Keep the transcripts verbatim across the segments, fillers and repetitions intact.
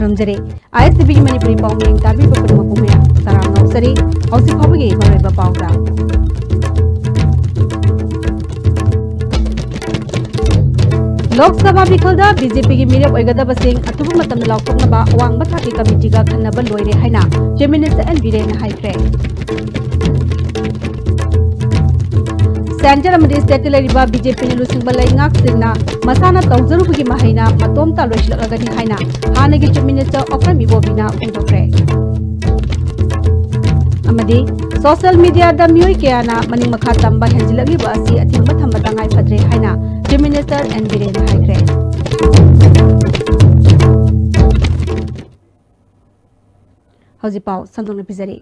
ꯈꯨꯔꯨꯝꯖꯔꯤ꯫ ꯑꯥꯏ ꯑꯦꯁ T ꯚꯤꯒꯤ ꯃꯅꯤꯄꯨꯔꯤ ꯄꯥꯎ ꯃꯤꯌꯦꯡ ꯇꯥꯕꯤꯕ ꯈꯨꯗꯤꯡꯃꯛꯄꯨ ꯃꯌꯥꯝ ꯇꯔꯥꯝꯅ ꯑꯣꯛꯆꯔꯤ꯫ ꯍꯧꯖꯤꯛ ꯐꯥꯎꯕꯒꯤ ꯃꯔꯨꯑꯣꯏꯕ ꯄꯥꯎꯗ꯫ ꯂꯣꯛ ꯁꯚꯥ ꯃꯤꯈꯜꯗ ꯕꯤ ꯖꯦ ꯄꯤꯒꯤ ꯃꯤꯔꯦꯞ ꯑꯣꯏꯒꯗꯕꯁꯤꯡ ꯑꯊꯨꯕ ꯃꯇꯝꯗ ꯂꯥꯎꯊꯣꯛꯅꯕ ꯑꯋꯥꯡꯕ ꯊꯥꯛꯀꯤ ꯀꯃꯤꯇꯤꯒ ꯈꯟꯅꯕ ꯂꯣꯏꯔꯦ ꯍꯥꯏꯅ ꯆꯤꯐ ꯃꯤꯅꯤꯁꯇꯔ ꯑꯦꯟ ꯕꯤꯔꯦꯟꯅ ꯍꯥꯏꯈ꯭ꯔꯦ꯫ ꯁꯦꯟꯇꯔ ꯑꯃꯗꯤ ꯁ꯭ꯇꯦꯠꯇ ꯂꯩꯔꯤꯕ ꯕꯤ ꯖꯦ ꯄꯤꯅ ꯂꯨꯆꯤꯡꯕ ꯂꯩꯉꯥꯛꯁꯤꯡꯅ ꯃꯁꯥꯅ ꯇꯧꯖꯔꯨꯕꯒꯤ ꯃꯍꯩꯅ ꯃꯇꯣꯝꯇ ꯂꯣꯏꯁꯤꯜꯂꯛꯂꯒꯅꯤ ꯍꯥꯏꯅ ꯍꯥꯟꯅꯒꯤ ꯆꯤꯐ ꯃꯤꯅꯤꯁꯇꯔ ꯑꯣꯀ꯭ꯔꯝ ꯏꯕꯣꯕꯤꯅ ꯐꯣꯡꯗꯣꯛꯈ꯭ꯔꯦ꯫ ꯑꯃꯗꯤ ꯁꯣꯁꯤꯌꯦꯜ ꯃꯤꯗꯤꯌꯥꯗ ꯃꯤꯑꯣꯏ ꯀꯌꯥꯅ ꯃꯅꯤꯡ ꯃꯈꯥ ꯇꯝꯕ ꯍꯦꯟꯖꯤꯜꯂꯛꯂꯤꯕ ꯑꯁꯤ ꯑꯊꯤꯡꯕ ꯊꯝꯕ ꯇꯉꯥꯏ ꯐꯗ꯭ꯔꯦ ꯍꯥꯏꯅ ꯆꯤꯐ ꯃꯤꯅꯤꯁꯇꯔ ꯑꯦꯟ ꯕꯤꯔꯦꯟꯅ ꯍꯥꯏꯈ꯭ꯔꯦ꯫ ꯍꯧꯖꯤꯛ ꯄꯥꯎ ꯁꯟꯗꯣꯛꯅ ꯄꯤꯖꯔꯤ꯫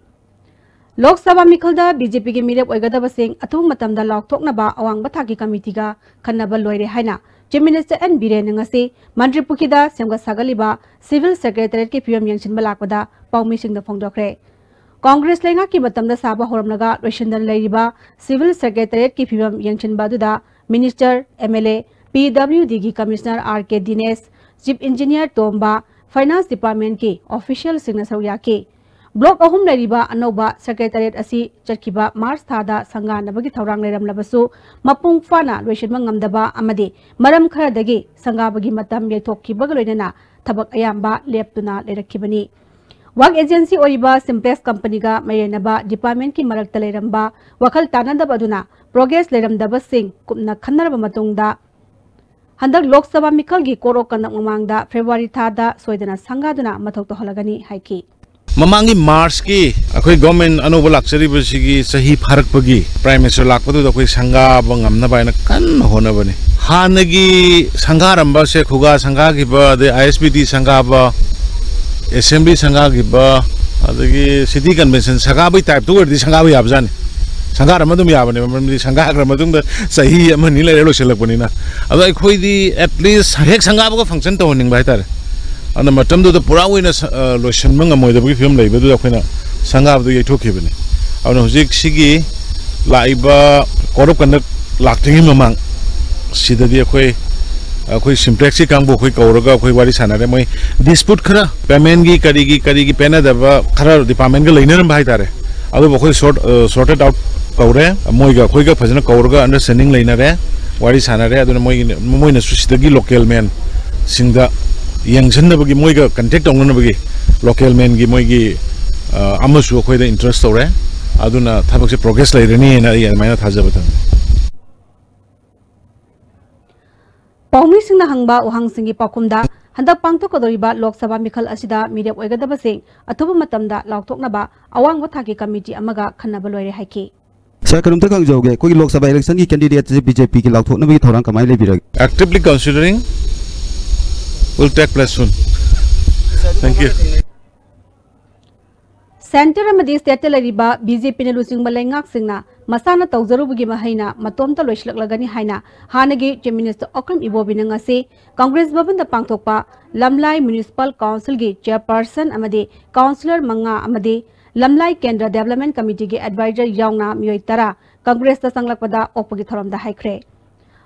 ꯂꯣꯛ ꯁꯚꯥ ꯃꯤꯈꯜꯗ ꯕꯤ ꯖꯦ ꯄꯤꯒꯤ ꯃꯤꯔꯦꯞ ꯑꯣꯏꯒꯗꯕꯁꯤꯡ ꯑꯊꯨꯕ ꯃꯇꯝꯗ ꯂꯥꯎꯊꯣꯛꯅꯕ ꯑꯋꯥꯡꯕ ꯊꯥꯛꯀꯤ ꯀꯃꯤꯇꯤꯒ ꯈꯟꯅꯕ ꯂꯣꯏꯔꯦ ꯍꯥꯏꯅ ꯆꯤꯐ ꯃꯤꯅꯤꯁꯇꯔ ꯑꯦꯟ ꯕꯤꯔꯦꯟꯅ ꯉꯁꯤ ꯃꯟꯇ꯭ꯔꯤꯄꯨꯈ꯭ꯔꯤꯗ ꯁꯦꯝꯒꯠ ꯁꯥꯒꯠꯂꯤꯕ ꯁꯤꯚꯤꯜ ꯁꯦꯀ꯭ꯔꯦꯇꯔꯤꯌꯦꯠꯀꯤ ꯐꯤꯕꯝ ꯌꯦꯡꯁꯤꯟꯕ ꯂꯥꯛꯄꯗ ꯄꯥꯎꯃꯤꯁꯤꯡꯗ ꯐꯣꯡꯗꯣꯛꯈ꯭ꯔꯦ꯫ ꯀꯣꯡꯒ꯭ꯔꯦꯁ ꯂꯩꯉꯥꯛꯀꯤ ꯃꯇꯝꯗ ꯁꯥꯕ ꯍꯧꯔꯝꯂꯒ ꯂꯣꯏꯁꯤꯟꯗꯅ ꯂꯩꯔꯤꯕ ꯁꯤꯚꯤꯜ ꯁꯦꯀ꯭ꯔꯦꯇꯔꯤꯌꯦꯠꯀꯤ ꯐꯤꯕꯝ ꯌꯦꯡꯁꯤꯟꯕ ꯑꯗꯨꯗ minister, M L A, P W ꯗꯤꯒꯤ commissioner R K Dinesh, chief engineer Tomba, finance ꯗꯤꯄꯥꯔꯠꯃꯦꯟꯠꯀꯤ ꯑꯣꯐꯤꯁꯤꯌꯦꯜꯁꯤꯡꯅ ꯁꯔꯨꯛ ꯌꯥꯈꯤ꯫ ꯕ꯭ꯂꯣꯛ ꯑꯍꯨꯝ ꯂꯩꯔꯤꯕ ꯑꯅꯧꯕ ꯁꯦꯀ꯭ꯔꯦꯇꯔꯤꯌꯦꯠ ꯑꯁꯤ ꯆꯠꯈꯤꯕ ꯃꯥꯔꯆ ꯊꯥꯗ ꯁꯪꯒꯥꯅꯕꯒꯤ ꯊꯧꯔꯥꯡ ꯂꯩꯔꯝꯂꯕꯁꯨ, ꯃꯄꯨꯡ ꯐꯥꯅ ꯂꯣꯏꯁꯤꯟꯕ ꯉꯝꯗꯕ ꯑꯃꯗꯤ ꯃꯔꯝ ꯈꯔꯗꯒꯤ ꯁꯪꯒꯥꯕꯒꯤ ꯃꯇꯝ ꯌꯩꯊꯣꯛꯈꯤꯕꯒ ꯂꯣꯏꯅꯅ ꯊꯕꯛ ꯑꯌꯥꯝꯕ ꯂꯦꯞꯇꯨꯅ ꯂꯩꯔꯛꯈꯤꯕꯅꯤ꯫ ꯋꯥꯔꯛ ꯑꯦꯖꯦꯟꯁꯤ ꯑꯣꯏꯔꯤꯕ ꯁꯤꯝꯄꯦꯛꯁ ꯀꯝꯄꯅꯤꯒ ꯃꯥꯏꯔꯦꯟꯅꯕ ꯗꯤꯄꯥꯔꯠꯃꯦꯟꯠꯀꯤ ꯃꯔꯛꯇ ꯂꯩꯔꯝꯕ ꯋꯥꯈꯜ ꯇꯥꯅꯗꯕ ꯑꯗꯨꯅ ꯄ꯭ꯔꯣꯒ꯭ꯔꯦꯁ ꯂꯩꯔꯝꯗꯕꯁꯤꯡ ꯀꯨꯞꯅ ꯈꯟꯅꯔꯕ ꯃꯇꯨꯡꯗ, ꯍꯟꯗꯛ ꯂꯣꯛ ꯁꯚꯥ ꯃꯤꯈꯜꯒꯤ Code of Conduct ꯃꯃꯥꯡꯗ ꯐꯦꯕ꯭ꯔꯨꯋꯥꯔꯤ ꯊꯥꯗ ꯁꯣꯏꯗꯅ ꯁꯪꯒꯥꯗꯨꯅ ꯃꯊꯧ ꯇꯧꯍꯜꯂꯒꯅꯤ ꯍꯥꯏꯈꯤ꯫ ꯃꯃꯥꯡꯒꯤ ꯃꯥꯔꯆꯀꯤ ꯑꯩꯈꯣꯏ ꯒꯣꯔꯃꯦꯟ ꯑꯅꯧꯕ ꯂꯥꯛꯆꯔꯤꯕꯁꯤꯒꯤ ꯆꯍꯤ ꯐꯥꯔꯛꯄꯒꯤ ꯄ꯭ꯔꯥꯏꯝ ꯃꯤꯅꯤꯁꯇꯔ ꯂꯥꯛꯄꯗꯨꯗ ꯑꯩꯈꯣꯏ ꯁꯪꯒꯥꯕ ꯉꯝꯅꯕ ꯍꯥꯏꯅ ꯀꯟꯅ ꯍꯣꯠꯅꯕꯅꯤ꯫ ꯍꯥꯟꯅꯒꯤ ꯁꯪꯒꯥꯔꯝꯕꯁꯦ, ꯈꯨꯒꯥ ꯁꯪꯒꯥꯈꯤꯕ, ꯑꯗꯩ ꯑꯥꯏ ꯑꯦꯁ ꯕꯤ ꯇꯤ ꯁꯪꯒꯥꯕ, ꯑꯦꯁꯦꯝꯕ꯭ꯂꯤ ꯁꯪꯒꯥꯈꯤꯕ, ꯑꯗꯒꯤ ꯁꯤꯇꯤ ꯀꯟꯚꯦꯟꯁꯟ ꯁꯪꯒꯥꯕꯒꯤ ꯇꯥꯏꯞꯇ ꯑꯣꯏꯔꯗꯤ ꯁꯪꯒꯥꯕ ꯌꯥꯕꯖꯥꯠꯅꯤ꯫ ꯁꯪꯒꯥꯔꯝꯃ ꯑꯗꯨꯝ ꯌꯥꯕꯅꯦꯕ, ꯃꯔꯝꯗꯤ ꯁꯪꯒꯥꯈ꯭ꯔ ꯃꯇꯨꯡꯗ ꯆꯍꯤ ꯑꯃ ꯑꯅꯤ ꯂꯩꯔ ꯂꯣꯏꯁꯤꯜꯂꯛꯄꯅꯤꯅ꯫ ꯑꯗꯣ ꯑꯩꯈꯣꯏꯗꯤ at least ꯍꯦꯛ ꯁꯪꯒꯥꯕꯒ function ꯇꯧꯍꯟꯅꯤꯡꯕ ꯍꯥꯏꯇꯥꯔꯦ꯫ ꯑꯗꯨꯅ ꯃꯇꯝꯗꯨꯗ ꯄꯨꯔꯥ ꯑꯣꯏꯅ ꯁ-, ꯑ, ꯂꯣꯏꯁꯤꯟꯕ ꯉꯝꯃꯣꯏꯗꯕꯒꯤ ꯐꯤꯕꯝ ꯂꯩꯕꯗꯨꯗ ꯑꯩꯈꯣꯏꯅ ꯁꯪꯒꯥꯕꯗꯨ ꯌꯩꯊꯣꯛꯈꯤꯕꯅꯤ꯫ ꯑꯗꯨꯅ ꯍꯧꯖꯤꯛ ꯁꯤꯒꯤ ꯂꯥꯛꯏꯕ code of conduct ꯂꯥꯛꯇ꯭ꯔꯤꯉꯩ ꯃꯃꯥꯡ ꯁꯤꯗꯗꯤ ꯑꯩꯈꯣꯏ, ꯑꯩꯈꯣꯏ Simplex ꯀꯤ ꯀꯥꯡꯕꯨ ꯑꯩꯈꯣꯏ ꯀꯧꯔꯒ ꯑꯩꯈꯣꯏ ꯋꯥꯔꯤ ꯁꯥꯟꯅꯔꯦ꯫ ꯃꯣꯏ dispute ꯈꯔ, payment ꯀꯤ ꯀꯔꯤꯒꯤ, ꯀꯔꯤꯒꯤ ꯄꯦꯟꯅꯗꯕ ꯈꯔ department ꯀ ꯂꯩꯅꯔꯝꯕ ꯍꯥꯏꯇꯥꯔꯦ꯫ ꯑꯗꯨꯕꯨ ꯑꯩꯈꯣꯏ sort, ꯑ, sorted out ꯇꯧꯔꯦ꯫ ꯃꯣꯏꯒ ꯑꯩꯈꯣꯏꯒ ꯐꯖꯅ ꯀꯧꯔꯒ understanding ꯂꯩꯅꯔꯦ, ꯋꯥꯔꯤ ꯁꯥꯟꯅꯔꯦ꯫ ꯑꯗꯨꯅ ꯃꯣꯏꯒꯤ, ꯃꯣꯏꯅꯁꯨ ꯁꯤꯗꯒꯤ local man ꯁꯤꯡꯗ ꯌꯦꯡꯁꯤꯟꯅꯕꯒꯤ, ꯃꯣꯏꯒ contact ꯇꯧꯅꯅꯕꯒꯤ local man ꯒꯤ ꯃꯣꯏꯒꯤ, ꯑ, ꯑꯃꯁꯨ ꯑꯩꯈꯣꯏꯗ interest ꯇꯧꯔꯦ꯫ ꯑꯗꯨꯅ ꯊꯕꯛꯁꯦ progress ꯂꯩꯔꯅꯤꯅ ꯑꯩ ꯑꯗꯨꯃꯥꯏꯅ ꯊꯥꯖꯕ ꯊꯝꯃꯤ꯫ ꯄꯥꯎꯃꯤꯁꯤꯡꯅ ꯍꯪꯕ ꯋꯥꯍꯪꯁꯤꯡꯒꯤ ꯄꯥꯎꯈꯨꯝꯗ, ꯍꯟꯗꯛ ꯄꯥꯡꯊꯣꯛꯀꯗꯧꯔꯤꯕ ꯂꯣꯛ ꯁꯚꯥ ꯃꯤꯈꯜ ꯑꯁꯤꯗ ꯃꯤꯔꯦꯞ ꯑꯣꯏꯒꯗꯕꯁꯤꯡ ꯑꯊꯨꯕ ꯃꯇꯝꯗ ꯂꯥꯎꯊꯣꯛꯅꯕ ꯑꯋꯥꯡꯕ ꯊꯥꯛꯀꯤ ꯀꯃꯤꯇꯤ ꯑꯃꯒ ꯈꯟꯅꯕ ꯂꯣꯏꯔꯦ ꯍꯥꯏꯈꯤ꯫ ꯁꯥꯔ, ꯀꯩꯅꯣꯝꯇ ꯈꯪꯖꯍꯧꯒꯦ, ꯑꯩꯈꯣꯏꯒꯤ ꯂꯣꯛ ꯁꯚꯥ election ꯒꯤ candidate ꯁꯦ BJP ꯒꯤ ꯂꯥꯎꯊꯣꯛꯅꯕꯒꯤ ꯊꯧꯔꯥꯡ ꯀꯃꯥꯏꯅ ꯂꯩꯕꯤꯔꯒꯦ? Actively considering, will take place soon. Thank you. Centre ꯑꯃꯗꯤ state ꯇ ꯂꯩꯔꯤꯕ BJP ꯅ ꯂꯨꯆꯤꯡꯕ ꯂꯩꯉꯥꯛꯁꯤꯡꯅ ꯃꯁꯥꯅ ꯇꯧꯖꯔꯨꯕꯒꯤ ꯃꯍꯩꯅ ꯃꯇꯣꯝꯇ ꯂꯣꯏꯁꯤꯜꯂꯛꯂꯒꯅꯤ ꯍꯥꯏꯅ ꯍꯥꯟꯅꯒꯤ Chief Minister ꯑꯣꯀ꯭ꯔꯝ ꯏꯕꯣꯕꯤꯅ ꯉꯁꯤ Congress ꯚꯕꯟꯗ ꯄꯥꯡꯊꯣꯛꯄ ꯂꯝꯂꯥꯏ Municipal Council ꯒꯤ chairperson ꯑꯃꯗꯤ councillor ꯃꯉꯥ ꯑꯃꯗꯤ ꯂꯝꯂꯥꯏ ꯀꯦꯟꯗ꯭ꯔ Development Committee ꯒꯤ advisor ꯌꯥꯎꯅ ꯃꯤꯑꯣꯏ ꯇꯔꯥ Congress ꯇ ꯆꯪꯂꯛꯄꯗ ꯑꯣꯛꯄꯒꯤ ꯊꯧꯔꯝꯗ ꯍꯥꯏꯈ꯭ꯔꯦ꯫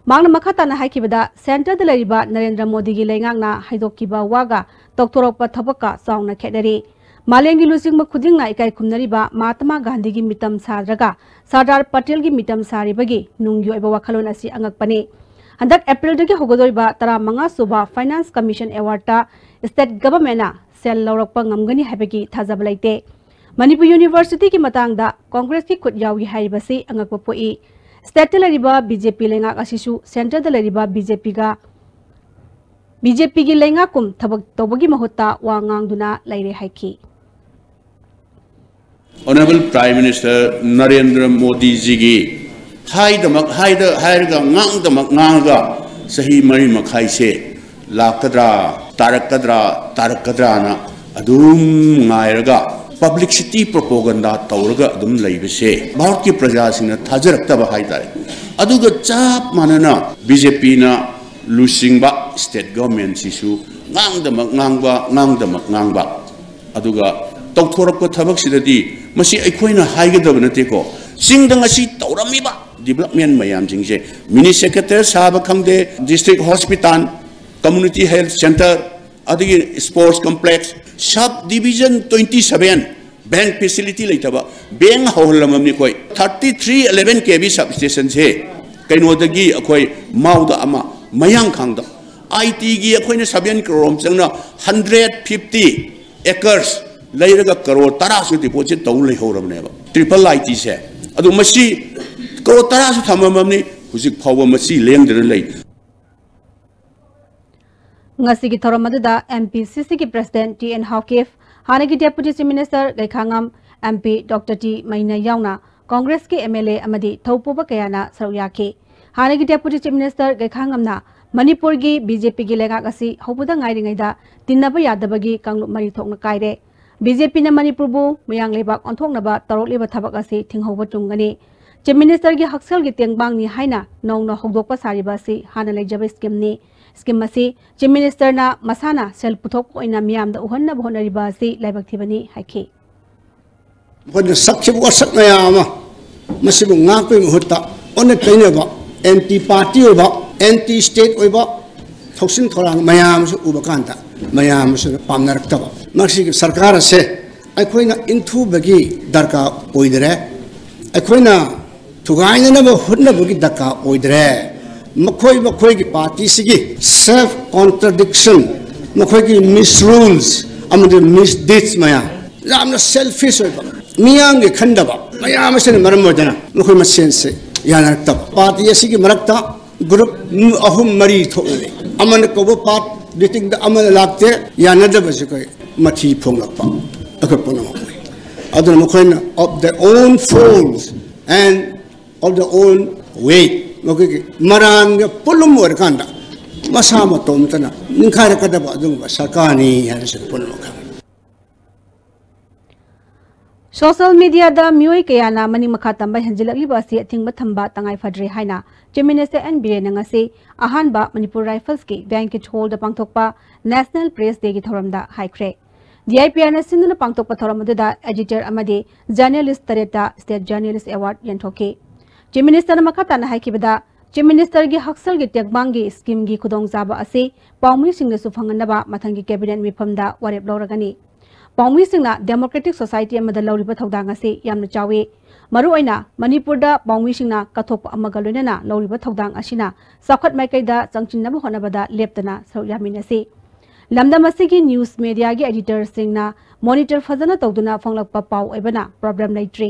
ꯃꯍꯥꯛꯅ ꯃꯈꯥ ꯇꯥꯅ ꯍꯥꯏꯈꯤꯕꯗ, centre ꯗ ꯂꯩꯔꯤꯕ ꯅꯔꯦꯟꯗ꯭ꯔ ꯃꯣꯗꯤꯒꯤ ꯂꯩꯉꯥꯛꯅ ꯍꯥꯏꯗꯣꯛꯈꯤꯕ ꯋꯥꯒ ꯇꯧꯊꯣꯔꯛꯄ ꯊꯕꯛꯀ ꯆꯥꯎꯅ ꯈꯦꯠꯅꯔꯤ꯫ ꯃꯥꯂꯦꯝꯒꯤ ꯂꯨꯆꯤꯡꯕ ꯈꯨꯗꯤꯡꯅ ꯏꯀꯥꯏ ꯈꯨꯝꯅꯔꯤꯕ ꯃꯍꯥꯇꯃꯥ ꯒꯥꯟꯙꯤꯒꯤ ꯃꯤꯇꯝ ꯁꯥꯗ꯭ꯔꯒ ꯁꯔꯗꯥꯔ ꯄꯇꯦꯜꯒꯤ ꯃꯤꯇꯝ ꯁꯥꯔꯤꯕꯒꯤ ꯅꯨꯡꯒꯤ ꯑꯣꯏꯕ ꯋꯥꯈꯜꯂꯣꯟ ꯑꯁꯤ ꯑꯉꯛꯄꯅꯤ꯫ ꯍꯟꯗꯛ April ꯗꯒꯤ ꯍꯧꯒꯗꯧꯔꯤꯕ ꯇꯔꯥꯃꯉꯥ ꯁꯨꯕ Finance Commission Award ꯇ state government ꯅ ꯁꯦꯜ ꯂꯧꯔꯛꯄ ꯉꯝꯒꯅꯤ ꯍꯥꯏꯕꯒꯤ ꯊꯥꯖꯕ ꯂꯩꯇꯦ꯫ ꯃꯅꯤꯄꯨꯔ University ꯒꯤ ꯃꯇꯥꯡꯗ Congress ꯀꯤ ꯈꯨꯠ ꯌꯥꯎꯏ ꯍꯥꯏꯔꯤꯕꯁꯤ ꯑꯉꯛꯄ ꯄꯣꯛꯏ꯫ State ꯇ ꯂꯩꯔꯤꯕ BJP ꯂꯩꯉꯥꯛ ꯑꯁꯤꯁꯨ centre ꯗ ꯂꯩꯔꯤꯕ BJP ꯒ, BJP ꯒꯤ ꯂꯩꯉꯥꯛꯀꯨꯝ ꯊꯕꯛ ꯇꯧꯕꯒꯤ ꯃꯍꯨꯠꯇ ꯋꯥ ꯉꯥꯡꯗꯨꯅ ꯂꯩꯔꯦ ꯍꯥꯏꯈꯤ꯫ Honourable Prime Minister ꯅꯔꯦꯟꯗ꯭ꯔ ꯃꯣꯗꯤꯖꯤꯒꯤ ꯍꯥꯏꯗꯃꯛ ꯍꯥꯏꯗ ꯍꯥꯏꯔꯒ ꯉꯥꯡꯗꯃꯛ ꯉꯥꯡꯉꯒ ꯆꯍꯤ ꯃꯔꯤ ꯃꯈꯥꯏꯁꯦ ꯂꯥꯛꯀꯗ꯭ꯔꯥ, ꯇꯥꯔꯛꯀꯗ꯭ꯔꯥ, ꯇꯥꯔꯛꯀꯗ꯭ꯔꯥꯅ ꯑꯗꯨꯝ ꯉꯥꯏꯔꯒ Publicity propaganda ꯇꯧꯔꯒ ꯑꯗꯨꯝ ꯂꯩꯕꯁꯦ ꯚꯥꯔꯠꯀꯤ ꯄ꯭ꯔꯖꯥꯁꯤꯡꯅ ꯊꯥꯖꯔꯛꯇꯕ ꯍꯥꯏꯇꯥꯔꯦ꯫ ꯑꯗꯨꯒ ꯆꯞ ꯃꯥꯟꯅꯅ ꯕꯤ ꯖꯦ ꯄꯤꯅ ꯂꯨꯆꯤꯡꯕ state government ꯁꯤꯁꯨ ꯉꯥꯡꯗꯃꯛ ꯉꯥꯡꯕ, ꯉꯥꯡꯗꯃꯛ ꯉꯥꯡꯕ꯫ ꯑꯗꯨꯒ ꯇꯧꯊꯣꯔꯛꯄ ꯊꯕꯛꯁꯤꯗꯗꯤ ꯃꯁꯤ ꯑꯩꯈꯣꯏꯅ ꯍꯥꯏꯒꯗꯕ ꯅꯠꯇꯦꯀꯣ꯫ ꯆꯤꯡꯗ ꯉꯁꯤ ꯇꯧꯔꯝꯃꯤꯕ development ꯃꯌꯥꯝꯁꯤꯡꯁꯦ, mini secretariat ꯁꯥꯕ ꯈꯪꯗꯦ, district hospital, community health centre, ꯑꯗꯒꯤ sports complex, sub division twenty seven, bank facility ꯂꯩꯇꯕ, bank ꯍꯧꯍꯜꯂꯝꯃꯕꯅꯤ ꯑꯩꯈꯣꯏ꯫ Thirty three eleven K V substation ꯁꯦ ꯀꯩꯅꯣꯗꯒꯤ ꯑꯩꯈꯣꯏ ꯃꯥꯎꯗ ꯑꯃ, ꯃꯌꯥꯡꯈꯥꯡꯗ꯫ ꯑꯥꯏ ꯇꯤꯒꯤ ꯑꯩꯈꯣꯏꯅ seven crore ꯑꯃ ꯆꯪꯅ hundred fifty acres ꯂꯩꯔꯒ crore ꯇꯔꯥꯁꯨ deposit ꯇꯧ ꯂꯩꯍꯧꯔꯕꯅꯦꯕ triple I T ꯁꯦ꯫ ꯑꯗꯨ ꯃꯁꯤ crore ꯇꯔꯥꯁꯨ ꯊꯝꯃꯝꯃꯕꯅꯤ, ꯍꯧꯖꯤꯛ ꯐꯥꯎꯕ ꯃꯁꯤ ꯂꯦꯡꯗꯅ ꯂꯩ꯫ ꯉꯁꯤꯒꯤ ꯊꯧꯔꯝ ꯑꯗꯨꯗ M P C C ꯒꯤ President T N Haokip, ꯍꯥꯟꯅꯒꯤ Deputy Chief Minister ꯒꯩꯈꯥꯉꯝ, M P Doctor T ꯃꯩꯅ ꯌꯥꯎꯅ Congress ꯀꯤ M L A ꯑꯃꯗꯤ ꯊꯧꯄꯨꯕ ꯀꯌꯥꯅ ꯁꯔꯨꯛ ꯌꯥꯈꯤ꯫ ꯍꯥꯟꯅꯒꯤ Deputy Chief Minister ꯒꯩꯈꯥꯉꯝꯅ ꯃꯅꯤꯄꯨꯔꯒꯤ B J P ꯒꯤ ꯂꯩꯉꯥꯛ ꯑꯁꯤ ꯍꯧꯕꯗ ꯉꯥꯏꯔꯤꯉꯩꯗ ꯇꯤꯟꯅꯕ ꯌꯥꯗꯕꯒꯤ ꯀꯥꯡꯂꯨꯞ ꯃꯔꯤ ꯊꯣꯛꯅ ꯀꯥꯏꯔꯦ꯫ B J P ꯅ ꯃꯅꯤꯄꯨꯔꯕꯨ ꯃꯌꯥꯡ ꯂꯩꯕꯥꯛ ꯑꯣꯟꯊꯣꯛꯅꯕ ꯇꯧꯔꯛꯂꯤꯕ ꯊꯕꯛ ꯑꯁꯤ ꯊꯤꯡꯍꯧꯕ ꯆꯨꯝꯒꯅꯤ꯫ Chief Minister ꯒꯤ ꯍꯛꯁꯦꯜꯒꯤ ꯇꯦꯡꯕꯥꯡꯅꯤ ꯍꯥꯏꯅ ꯅꯧꯅ ꯍꯧꯗꯣꯛꯄ ꯁꯥꯔꯤꯕ ꯑꯁꯤ ꯍꯥꯟꯅ ꯂꯩꯖꯕ scheme ꯅꯤ꯫ Scheme ꯑꯁꯤ Chief Minister ꯅ ꯃꯁꯥꯅ ꯁꯦꯜ ꯄꯨꯊꯣꯛꯄ ꯑꯣꯏꯅ ꯃꯤꯌꯥꯝꯗ ꯎꯍꯟꯅꯕ ꯍꯣꯠꯅꯔꯤꯕ ꯑꯁꯤ ꯂꯥꯏꯕꯛ ꯊꯤꯕꯅꯤ ꯍꯥꯏꯈꯤ꯫ ꯃꯈꯣꯏꯅ ꯁꯛꯈꯤꯕ ꯋꯥꯁꯛ ꯃꯌꯥꯝ ꯑꯃ ꯃꯁꯤꯕꯨ ꯉꯥꯛꯄꯒꯤ ꯃꯍꯨꯠꯇ ꯑꯣꯟꯅ ꯇꯩꯅꯕ, anti party ꯑꯣꯏꯕ, anti state ꯑꯣꯏꯕ ꯊꯧꯁꯤꯟ ꯊꯧꯔꯥꯡ ꯃꯌꯥꯝ ꯑꯃꯁꯨ ꯎꯕ ꯀꯥꯟꯗ ꯃꯌꯥꯝ ꯑꯃꯁꯨ ꯄꯥꯝꯅꯔꯛꯇꯕ꯫ ꯃꯁꯤꯒꯤ ꯁꯔꯀꯥꯔ ꯑꯁꯦ ꯑꯩꯈꯣꯏꯅ ꯏꯟꯊꯨꯕꯒꯤ ꯗꯔꯀꯥꯔ ꯑꯣꯏꯗ꯭ꯔꯦ꯫ ꯑꯩꯈꯣꯏꯅ ꯊꯨꯒꯥꯏꯅꯅꯕ ꯍꯣꯠꯅꯕꯒꯤ ꯗꯔꯀꯥꯔ ꯑꯣꯏꯗ꯭ꯔꯦ꯫ ꯃꯈꯣꯏ ꯃꯈꯣꯏꯒꯤ party ꯁꯤꯒꯤ self contradiction, ꯃꯈꯣꯏꯒꯤ misrules ꯑꯃꯗꯤ misdeeds ꯃꯌꯥꯝ, ꯌꯥꯝꯅ selfish ꯑꯣꯏꯕ, ꯃꯤꯌꯥꯝꯒꯤ ꯈꯟꯗꯕ ꯃꯌꯥꯝ ꯑꯁꯤꯅ ꯃꯔꯝ ꯑꯣꯏꯗꯅ ꯃꯈꯣꯏ ꯃꯁꯦꯟꯁꯦ ꯌꯥꯅꯔꯛꯇꯕ꯫ Party ꯑꯁꯤꯒꯤ ꯃꯔꯛꯇ group ꯑꯍꯨꯝ ꯃꯔꯤ ꯊꯣꯛꯅ ꯂꯩ꯫ ꯑꯃꯅ ꯀꯧꯕ part meeting ꯗ ꯑꯃꯅ ꯂꯥꯛꯇꯦ, ꯌꯥꯅꯗꯕꯁꯦ ꯑꯩꯈꯣꯏ ꯃꯊꯤ ꯐꯣꯡꯂꯛꯄ ꯑꯩꯈꯣꯏ ꯄꯨꯝꯅꯃꯛ ꯂꯩ꯫ ꯑꯗꯨꯅ ꯃꯈꯣꯏꯅ of their own faults and of their own weight, ꯃꯈꯣꯏꯒꯤ ꯃꯔꯥꯟꯒ ꯄꯨꯂꯨꯝ ꯑꯣꯏꯔꯀꯥꯟꯗ ꯃꯁꯥ ꯃꯇꯣꯝꯇꯅ ꯅꯤꯡꯈꯥꯏꯔꯛꯀꯗꯕ ꯑꯗꯨꯒꯨꯝꯕ ꯁꯔꯀꯥꯔꯅꯤ ꯍꯥꯏꯕꯁꯤ ꯄꯨꯝꯅꯃꯛ ꯈꯪꯏ꯫ ꯁꯣꯁꯤꯌꯦꯜ ꯃꯤꯗꯤꯌꯥꯗ ꯃꯤꯑꯣꯏ ꯀꯌꯥꯅ ꯃꯅꯤꯡ ꯃꯈꯥ ꯇꯝꯕ ꯍꯦꯟꯖꯤꯜꯂꯛꯂꯤꯕ ꯑꯁꯤ ꯑꯊꯤꯡꯕ ꯊꯝꯕ ꯇꯉꯥꯏ ꯐꯗ꯭ꯔꯦ ꯍꯥꯏꯅ ꯆꯤꯐ ꯃꯤꯅꯤꯁꯇꯔ ꯑꯦꯟ ꯕꯤꯔꯦꯟꯅ ꯉꯁꯤ ꯑꯍꯥꯟꯕ ꯃꯅꯤꯄꯨꯔ ꯔꯥꯏꯐꯜꯁꯀꯤ ꯕꯦꯡꯀꯦꯠ ꯍꯣꯜꯗ ꯄꯥꯡꯊꯣꯛꯄ ꯅꯦꯁꯅꯦꯜ ꯄ꯭ꯔꯦꯁ ꯗꯦꯒꯤ ꯊꯧꯔꯝꯗ ꯍꯥꯏꯈ꯭ꯔꯦ꯫ ꯗꯤ ꯑꯥꯏ ꯄꯤ ꯑꯥꯔꯅ ꯁꯤꯟꯗꯨꯅ ꯄꯥꯡꯊꯣꯛꯄ ꯊꯧꯔꯝ ꯑꯗꯨꯗ ꯑꯦꯗꯤꯇꯔ ꯑꯃꯗꯤ ꯖꯔꯅꯦꯂꯤꯁ ꯇꯔꯦꯠꯇ ꯁ꯭ꯇꯦꯠ ꯖꯔꯅꯦꯂꯤꯁ ꯑꯦꯋꯥꯔꯗ ꯌꯦꯟꯊꯣꯛꯈꯤ꯫ ꯆꯤꯐ ꯃꯤꯅꯤꯁꯇꯔꯅ ꯃꯈꯥ ꯇꯥꯅ ꯍꯥꯏꯈꯤꯕꯗ, ꯆꯤꯐ ꯃꯤꯅꯤꯁꯇꯔꯒꯤ ꯍꯛꯁꯦꯜꯒꯤ ꯇꯦꯡꯕꯥꯡꯒꯤ ꯁ꯭ꯀꯤꯝꯒꯤ ꯈꯨꯗꯣꯡꯆꯥꯕ ꯑꯁꯤ ꯄꯥꯎꯃꯤꯁꯤꯡꯗꯁꯨ ꯐꯪꯍꯟꯅꯕ ꯃꯊꯪꯒꯤ ꯀꯦꯕꯤꯅꯦꯠ ꯃꯤꯐꯝꯗ ꯋꯥꯔꯦꯞ ꯂꯧꯔꯒꯅꯤ꯫ ꯄꯥꯎꯃꯤꯁꯤꯡꯅ ꯗꯦꯃꯣꯀ꯭ꯔꯦꯇꯤꯛ ꯁꯣꯁꯥꯏꯇꯤ ꯑꯃꯗ ꯂꯧꯔꯤꯕ ꯊꯧꯗꯥꯡ ꯑꯁꯤ ꯌꯥꯝꯅ ꯆꯥꯎꯏ꯫ ꯃꯔꯨꯑꯣꯏꯅ ꯃꯅꯤꯄꯨꯔꯗ ꯄꯥꯎꯃꯤꯁꯤꯡꯅ ꯀꯠꯊꯣꯛꯄ ꯑꯃꯒ ꯂꯣꯏꯅꯅ ꯂꯧꯔꯤꯕ ꯊꯧꯗꯥꯡ ꯑꯁꯤꯅ ꯆꯥꯎꯈꯠ ꯃꯥꯏꯀꯩꯗ ꯆꯪꯁꯤꯟꯅꯕ ꯍꯣꯠꯅꯕꯗ ꯂꯦꯞꯇꯅ ꯁꯔꯨꯛ ꯌꯥꯃꯤꯟꯅꯁꯤ꯫ ꯂꯝꯗꯝ ꯑꯁꯤꯒꯤ ꯅ꯭ꯌꯨꯁ ꯃꯦꯗꯤꯌꯥꯒꯤ ꯑꯦꯗꯤꯇꯔꯁꯤꯡꯅ ꯃꯣꯅꯤꯇꯔ ꯐꯖꯅ ꯇꯧꯗꯨꯅ ꯐꯣꯡꯂꯛꯄ ꯄꯥꯎ ꯑꯣꯏꯕꯅ ꯄ꯭ꯔꯣꯕ꯭ꯂꯦꯝ ꯂꯩꯇ꯭ꯔꯤ꯫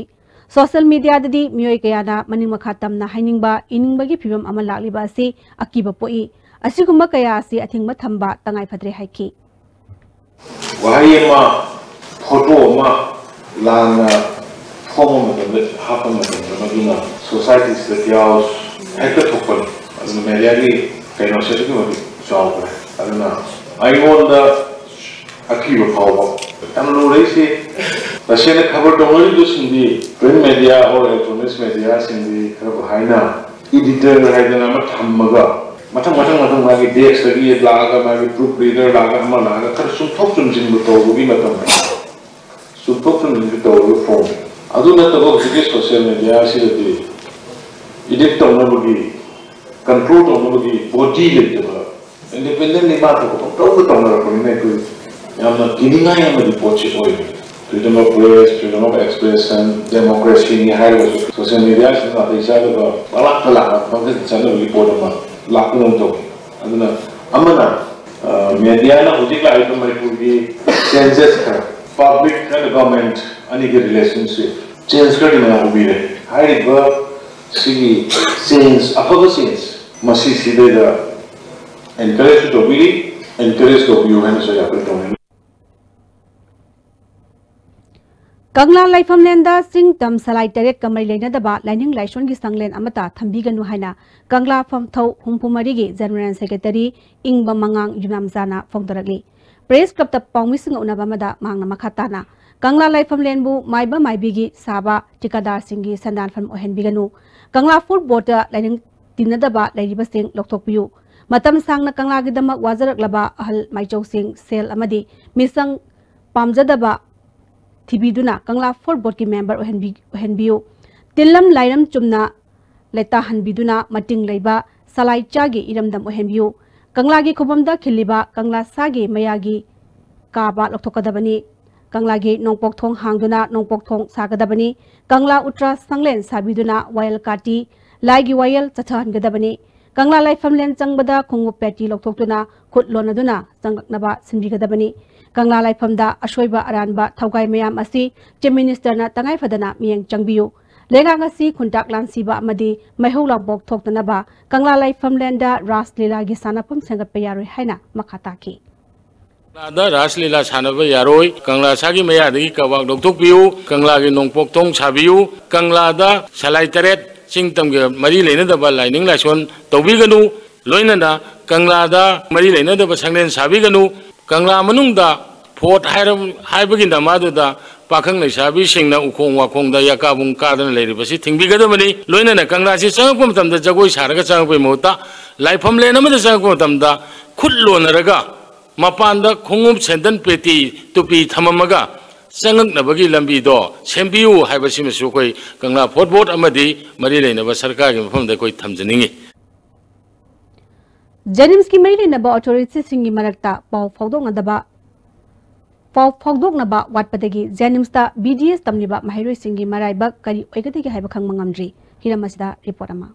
ꯁꯣꯁꯤꯌꯦꯜ ꯃꯤꯗꯤꯌꯥꯗꯗꯤ ꯃꯤꯑꯣꯏ ꯀꯌꯥꯅ ꯃꯅꯤꯡ ꯃꯈꯥ ꯇꯝꯅ ꯍꯥꯏꯅꯤꯡꯕ, ꯏꯅꯤꯡꯕꯒꯤ ꯐꯤꯚꯝ ꯑꯃ ꯂꯥꯛꯂꯤꯕ ꯑꯁꯤ ꯑꯀꯤꯕ ꯄꯣꯛꯏ꯫ ꯑꯁꯤꯒꯨꯝꯕ ꯀꯌꯥ ꯑꯁꯤ ꯑꯊꯤꯡꯕ ꯊꯝꯕ ꯇꯉꯥꯏ ꯐꯗ꯭ꯔꯦ ꯍꯥꯏꯈꯤ꯫ ꯋꯥꯍꯩ ꯑꯃ, ꯐꯣꯇꯣ ꯑꯃ ꯂꯥꯟꯅ ꯐꯣꯡꯕ ꯃꯇꯝꯗ, ꯍꯥꯞꯄ ꯃꯇꯝꯗ ꯃꯗꯨꯅ ꯁꯣꯁꯥꯏꯇꯤꯁꯤꯗ ꯀꯤꯌꯥꯁ ꯍꯦꯛꯇ ꯊꯣꯛꯄꯅꯤ꯫ ꯑꯗꯨꯅ ꯃꯦꯗꯤꯌꯥꯒꯤ ꯀꯩꯅꯣꯁꯦ ꯑꯗꯨꯛꯀꯤ ꯃꯇꯤꯛ ꯆꯥꯎꯈ꯭ꯔꯦ꯫ ꯑꯗꯨꯅ ꯑꯩꯉꯣꯟꯗ ꯑꯀꯤꯕ ꯐꯥꯎꯕ ꯌꯥꯝ ꯂꯨꯔꯛꯏꯁꯤ꯫ ꯇꯁꯦꯡꯅ ꯈꯕꯔ ꯇꯧꯅꯔꯤꯕꯁꯤꯡꯗꯤ, ꯄ꯭ꯔꯤꯟ ꯃꯦꯗꯤꯌꯥ ꯑꯣꯔ ꯏꯂꯦꯛꯇ꯭ꯔꯣꯅꯤꯛꯁ ꯃꯦꯗꯤꯌꯥꯁꯤꯡꯗꯤ ꯈꯔꯕꯨ ꯍꯥꯏꯅ ꯏꯗꯤꯇꯔ ꯍꯥꯏꯗꯅ ꯑꯃ ꯊꯝꯃꯒ ꯃꯊꯪ ꯃꯊꯪ ꯃꯊꯪ ꯃꯥꯒꯤ ꯗꯦꯁ꯭ꯛꯇꯒꯤ ꯂꯥꯛꯑꯒ ꯃꯥꯒꯤ ꯄ꯭ꯔꯨꯐ ꯔꯤꯗꯔ ꯂꯥꯛꯑꯒ ꯑꯃ ꯂꯥꯛꯑꯒ ꯈꯔ ꯆꯨꯝꯊꯣꯛ ꯆꯨꯝꯁꯤꯟꯕ ꯇꯧꯕꯒꯤ ꯃꯇꯝ, ꯆꯨꯝꯊꯣꯛ ꯆꯨꯝꯁꯤꯟꯕ ꯇꯧꯔꯒ ꯐꯣꯡꯉꯦ꯫ ꯑꯗꯨ ꯅꯠꯇꯕ ꯍꯧꯖꯤꯛꯀꯤ ꯁꯣꯁꯤꯌꯦꯜ ꯃꯦꯗꯤꯌꯥ ꯑꯁꯤꯗꯗꯤ ꯏꯗꯤꯠ ꯇꯧꯅꯕꯒꯤ, ꯀꯟꯇ꯭ꯔꯣꯜ ꯇꯧꯅꯕꯒꯤ ꯕꯣꯗꯤ ꯂꯩꯇꯕ, ꯏꯟꯗꯤꯄꯦꯟꯗꯦꯟꯂꯤ ꯃꯥ ꯊꯣꯛꯄ ꯄꯪꯇꯧꯗ ꯇꯧꯅꯔꯛꯄꯅꯤꯅ ꯑꯩꯈꯣꯏ ꯌꯥꯝꯅ ꯀꯤꯅꯤꯡꯉꯥꯏ ꯑꯃꯗꯤ ꯄꯣꯠꯁꯤ ꯑꯣꯏꯔꯦ꯫ Freedom of press, freedom of expression, democracyꯅꯤ ꯍꯥꯏꯔꯒꯁꯨ ꯁꯣꯁꯤꯌꯦꯜ ꯃꯦꯗꯤꯌꯥꯁꯤꯗ ꯅꯥꯇꯩ ꯆꯥꯗꯕ ꯄꯪꯂꯥꯛꯇ ꯂꯥꯛꯄ ꯄꯪꯆꯠꯇ ꯆꯠꯅꯕꯒꯤ ꯄꯣꯠ ꯑꯃ ꯂꯥꯛꯄꯗꯧꯅ ꯇꯧꯏ꯫ ꯑꯗꯨꯅ ꯑꯃꯅ, ꯑ, ꯃꯦꯗꯤꯌꯥꯅ ꯍꯧꯖꯤꯛ ꯂꯥꯛꯏꯕ ꯃꯅꯤꯄꯨꯔꯒꯤ ꯆꯦꯟꯖꯦꯁ ꯈꯔ, ꯄꯕ꯭ꯂꯤꯛ ꯑꯦꯟ ꯒꯚꯔꯟꯃꯦꯟꯠ ꯑꯅꯤꯒꯤ ꯔꯤꯂꯦꯁꯟꯁꯤꯞ ꯆꯦꯟꯖ ꯈꯔꯗꯤ ꯃꯌꯥꯝ ꯎꯕꯤꯔꯦ꯫ ꯍꯥꯏꯔꯤꯕ ꯁꯤꯒꯤ ꯆꯦꯟꯖ, ꯑꯐꯕ ꯆꯦꯟꯖ ꯃꯁꯤ ꯁꯤꯗꯩꯗ ꯑꯦꯟꯀꯔꯦꯖꯁꯨ ꯇꯧꯕꯤꯔꯤ, ꯑꯦꯟꯀꯔꯦꯖ ꯇꯧꯕꯤꯌꯨ ꯍꯥꯏꯅꯁꯨ ꯑꯩ ꯑꯄꯤꯜ ꯇꯧꯅꯤꯡꯏ꯫ ꯀꯪꯂꯥ ꯂꯥꯏꯐꯝꯂꯦꯟꯗ ꯆꯤꯡ ꯇꯝ ꯁꯂꯥꯏ ꯇꯔꯦꯠꯀ ꯃꯔꯤ ꯂꯩꯅꯗꯕ ꯂꯥꯏꯅꯤꯡ ꯂꯥꯏꯁꯣꯟꯒꯤ ꯁꯪꯂꯦꯟ ꯑꯃꯠꯇ ꯊꯝꯕꯤꯒꯅꯨ ꯍꯥꯏꯅ ꯀꯪꯂꯥ ꯐꯝꯊꯧ ꯍꯨꯝꯐꯨ ꯃꯔꯤꯒꯤ ꯖꯦꯅꯔꯦꯜ ꯁꯦꯀ꯭ꯔꯦꯇꯔꯤ ꯏꯪꯕ ꯃꯉꯥꯡ ꯌꯨꯝꯅꯥꯝꯆꯥꯅ ꯐꯣꯡꯗꯣꯔꯛꯂꯤ꯫ ꯄ꯭ꯔꯦꯁ ꯀ꯭ꯂꯕꯇ ꯄꯥꯎꯃꯤꯁꯤꯡꯒ ꯎꯅꯕ ꯑꯃꯗ ꯃꯍꯥꯛꯅ ꯃꯈꯥ ꯇꯥꯅ ꯀꯪꯂꯥ ꯂꯥꯏꯐꯝꯂꯦꯟꯕꯨ ꯃꯥꯏꯕ ꯃꯥꯏꯕꯤꯒꯤ ꯁꯥꯕ ꯊꯤꯀꯥꯗꯥꯔꯁꯤꯡꯒꯤ ꯁꯦꯟꯗꯥꯟꯐꯝ ꯑꯣꯏꯍꯟꯕꯤꯒꯅꯨ꯫ ꯀꯪꯂꯥ ꯐꯨꯗ ꯕꯣꯔꯗꯇ ꯂꯥꯏꯅꯤꯡ ꯇꯤꯟꯅꯗꯕ ꯂꯩꯔꯤꯕꯁꯤꯡ ꯂꯧꯊꯣꯛꯄꯤꯌꯨ꯫ ꯃꯇꯝ ꯁꯥꯡꯅ ꯀꯪꯂꯥꯒꯤꯗꯃꯛ ꯋꯥꯖꯔꯛꯂꯕ ꯑꯍꯜ ꯃꯥꯏꯆꯧꯁꯤꯡ ꯁꯦꯜ ꯑꯃꯗꯤ ꯃꯤꯁꯪ ꯄꯥꯝꯖꯗꯕ ꯊꯤꯕꯤꯗꯨꯅ ꯀꯪꯂꯥ ꯐꯨꯗ ꯕꯣꯔꯗꯀꯤ ꯃꯦꯝꯕꯔ ꯑꯣꯏꯍꯟꯕꯤ-, ꯑꯣꯏꯍꯟꯕꯤꯌꯨ꯫ ꯇꯤꯟꯂꯝ ꯂꯥꯏꯔꯝ ꯆꯨꯝꯅ ꯂꯩꯇꯥꯍꯟꯕꯤꯗꯨꯅ ꯃꯇꯤꯡ ꯂꯩꯕ ꯁꯂꯥꯏ ꯆꯥꯒꯤ ꯏꯔꯝꯗꯝ ꯑꯣꯏꯍꯟꯕꯤꯌꯨ꯫ ꯀꯪꯂꯥꯒꯤ ꯈꯨꯕꯝꯗ ꯈꯤꯜꯂꯤꯕ ꯀꯪꯂꯥ ꯁꯥꯒꯤ ꯃꯌꯥꯒꯤ ꯀꯥꯕ ꯂꯧꯊꯣꯛꯀꯗꯕꯅꯤ꯫ ꯀꯪꯂꯥꯒꯤ ꯅꯣꯡꯄꯣꯛ ꯊꯣꯡ ꯍꯥꯡꯗꯨꯅ ꯅꯣꯡꯄꯣꯛ ꯊꯣꯡ ꯁꯥꯒꯗꯕꯅꯤ꯫ ꯀꯪꯂꯥ ꯎꯇ꯭ꯔꯥ ꯁꯪꯂꯦꯟ ꯁꯥꯕꯤꯗꯨꯅ ꯋꯥꯌꯦꯜ ꯀꯥꯇꯤ, ꯂꯥꯏꯒꯤ ꯋꯥꯌꯦꯜ ꯆꯠꯊꯍꯟꯒꯗꯕꯅꯤ꯫ ꯀꯪꯂꯥ ꯂꯥꯏꯐꯝꯂꯦꯟ ꯆꯪꯕꯗ ꯈꯣꯡꯎꯞ ꯄꯦꯇꯤ ꯂꯧꯊꯣꯛꯇꯨꯅ ꯈꯨꯠ ꯂꯣꯟꯅꯗꯨꯅ ꯆꯪꯂꯛꯅꯕ ꯁꯤꯟꯕꯤꯒꯗꯕꯅꯤ꯫ ꯀꯪꯂꯥ ꯂꯥꯏꯐꯝꯗ ꯑꯁꯣꯏꯕ ꯑꯔꯥꯟꯕ ꯊꯧꯒꯥꯏ ꯃꯌꯥꯝ ꯑꯁꯤ Chief Minister ꯅ ꯇꯉꯥꯏ ꯐꯗꯅ ꯃꯤꯠꯌꯦꯡ ꯆꯪꯕꯤꯌꯨ꯫ ꯂꯩꯉꯥꯛ ꯑꯁꯤ ꯈꯨꯟꯇꯥꯛ ꯂꯥꯟꯁꯤꯕ ꯑꯃꯗꯤ ꯃꯩꯍꯧ ꯂꯥꯡꯄꯣꯛ ꯊꯣꯛꯇꯅꯕ ꯀꯪꯂꯥ ꯂꯥꯏꯐꯝꯂꯦꯟꯗ ꯔꯥꯁ ꯂꯤꯂꯥꯒꯤ ꯁꯥꯟꯅꯐꯝ ꯁꯦꯝꯒꯠꯄ ꯌꯥꯔꯣꯏ ꯍꯥꯏꯅ ꯃꯈꯥ ꯇꯥꯈꯤ꯫ ꯀꯪꯂꯥꯗ ꯔꯥꯁ ꯂꯤꯂꯥ ꯁꯥꯟꯅꯕ ꯌꯥꯔꯣꯏ꯫ ꯀꯪꯂꯥ ꯁꯥꯒꯤ ꯃꯌꯥꯗꯒꯤ ꯀꯋꯥꯛ ꯂꯧꯊꯣꯛꯄꯤꯌꯨ꯫ ꯀꯪꯂꯥꯒꯤ ꯅꯣꯡꯄꯣꯛ ꯊꯣꯡ ꯁꯥꯕꯤꯌꯨ꯫ ꯀꯪꯂꯥꯗ ꯁꯂꯥꯏ ꯇꯔꯦꯠ, ꯆꯤꯡ ꯇꯝꯒ ꯃꯔꯤ ꯂꯩꯅꯗꯕ ꯂꯥꯏꯅꯤꯡ ꯂꯥꯏꯁꯣꯟ ꯇꯧꯕꯤꯒꯅꯨ꯫ ꯂꯣꯏꯅꯅ ꯀꯪꯂꯥꯗ ꯃꯔꯤ ꯂꯩꯅꯗꯕ ꯁꯪꯂꯦꯟ ꯁꯥꯕꯤꯒꯅꯨ꯫ ꯀꯪꯂꯥ ꯃꯅꯨꯡꯗ ꯐꯣꯔꯠ ꯍꯥꯏꯔ-, ꯍꯥꯏꯕꯒꯤ ꯅꯃꯥꯗꯨꯗ ꯄꯥꯈꯪ ꯂꯩꯁꯥꯕꯤꯁꯤꯡꯅ ꯎꯈꯣꯡ ꯋꯥꯈꯣꯡꯗ ꯌꯥꯀꯥꯕꯨꯡ ꯀꯥꯗꯅ ꯂꯩꯔꯤꯕꯁꯤ ꯊꯤꯡꯕꯤꯒꯗꯕꯅꯤ꯫ ꯂꯣꯏꯅꯅ ꯀꯪꯂꯥꯁꯤ ꯆꯪꯉꯛꯄ ꯃꯇꯝꯗ ꯖꯒꯣꯏ ꯁꯥꯔꯒ ꯆꯪꯉꯛꯄꯒꯤ ꯃꯍꯨꯠꯇ ꯂꯥꯏꯐꯝꯂꯦꯟ ꯑꯃꯗ ꯆꯪꯉꯛꯄ ꯃꯇꯝꯗ ꯈꯨꯠ ꯂꯣꯟꯅꯔꯒ ꯃꯄꯥꯟꯗ ꯈꯣꯡꯎꯞ, ꯁꯦꯟꯗꯟ, ꯄꯦꯇꯤ, ꯇꯨꯄꯤ ꯊꯝꯃꯝꯃꯒ ꯆꯪꯉꯛꯅꯕꯒꯤ ꯂꯝꯕꯤꯗꯣ ꯁꯦꯝꯕꯤꯌꯨ ꯍꯥꯏꯕꯁꯤꯃꯁꯨ ꯑꯩꯈꯣꯏ ꯀꯪꯂꯥ ꯐꯣꯔꯠ ꯕꯣꯔꯗ ꯑꯃꯗꯤ ꯃꯔꯤ ꯂꯩꯅꯕ ꯁꯔꯀꯥꯔꯒꯤ ꯃꯐꯝꯗ ꯑꯩꯈꯣꯏ ꯊꯝꯖꯅꯤꯡꯏ꯫ JNIMS ꯀꯤ ꯃꯔꯤ ꯂꯩꯅꯕ ꯑꯣꯊꯣꯔꯤꯇꯤꯁꯤꯡꯒꯤ ꯃꯔꯛꯇ ꯄꯥꯎ ꯐꯥꯎꯗꯣꯛꯅꯗꯕ, ꯄꯥꯎ ꯐꯥꯎꯗꯣꯛꯅꯕ ꯋꯥꯠꯄꯗꯒꯤ JNIMS ꯇ BDS ꯇꯝꯂꯤꯕ ꯃꯍꯩꯔꯣꯏꯁꯤꯡꯒꯤ ꯃꯔꯥꯏꯕꯛ ꯀꯔꯤ ꯑꯣꯏꯒꯗꯒꯦ ꯍꯥꯏꯕ ꯈꯪꯕ ꯉꯝꯗ꯭ꯔꯤ꯫ ꯍꯤꯔꯝ ꯑꯁꯤꯗ ꯔꯤꯄꯣꯔꯠ ꯑꯃ꯫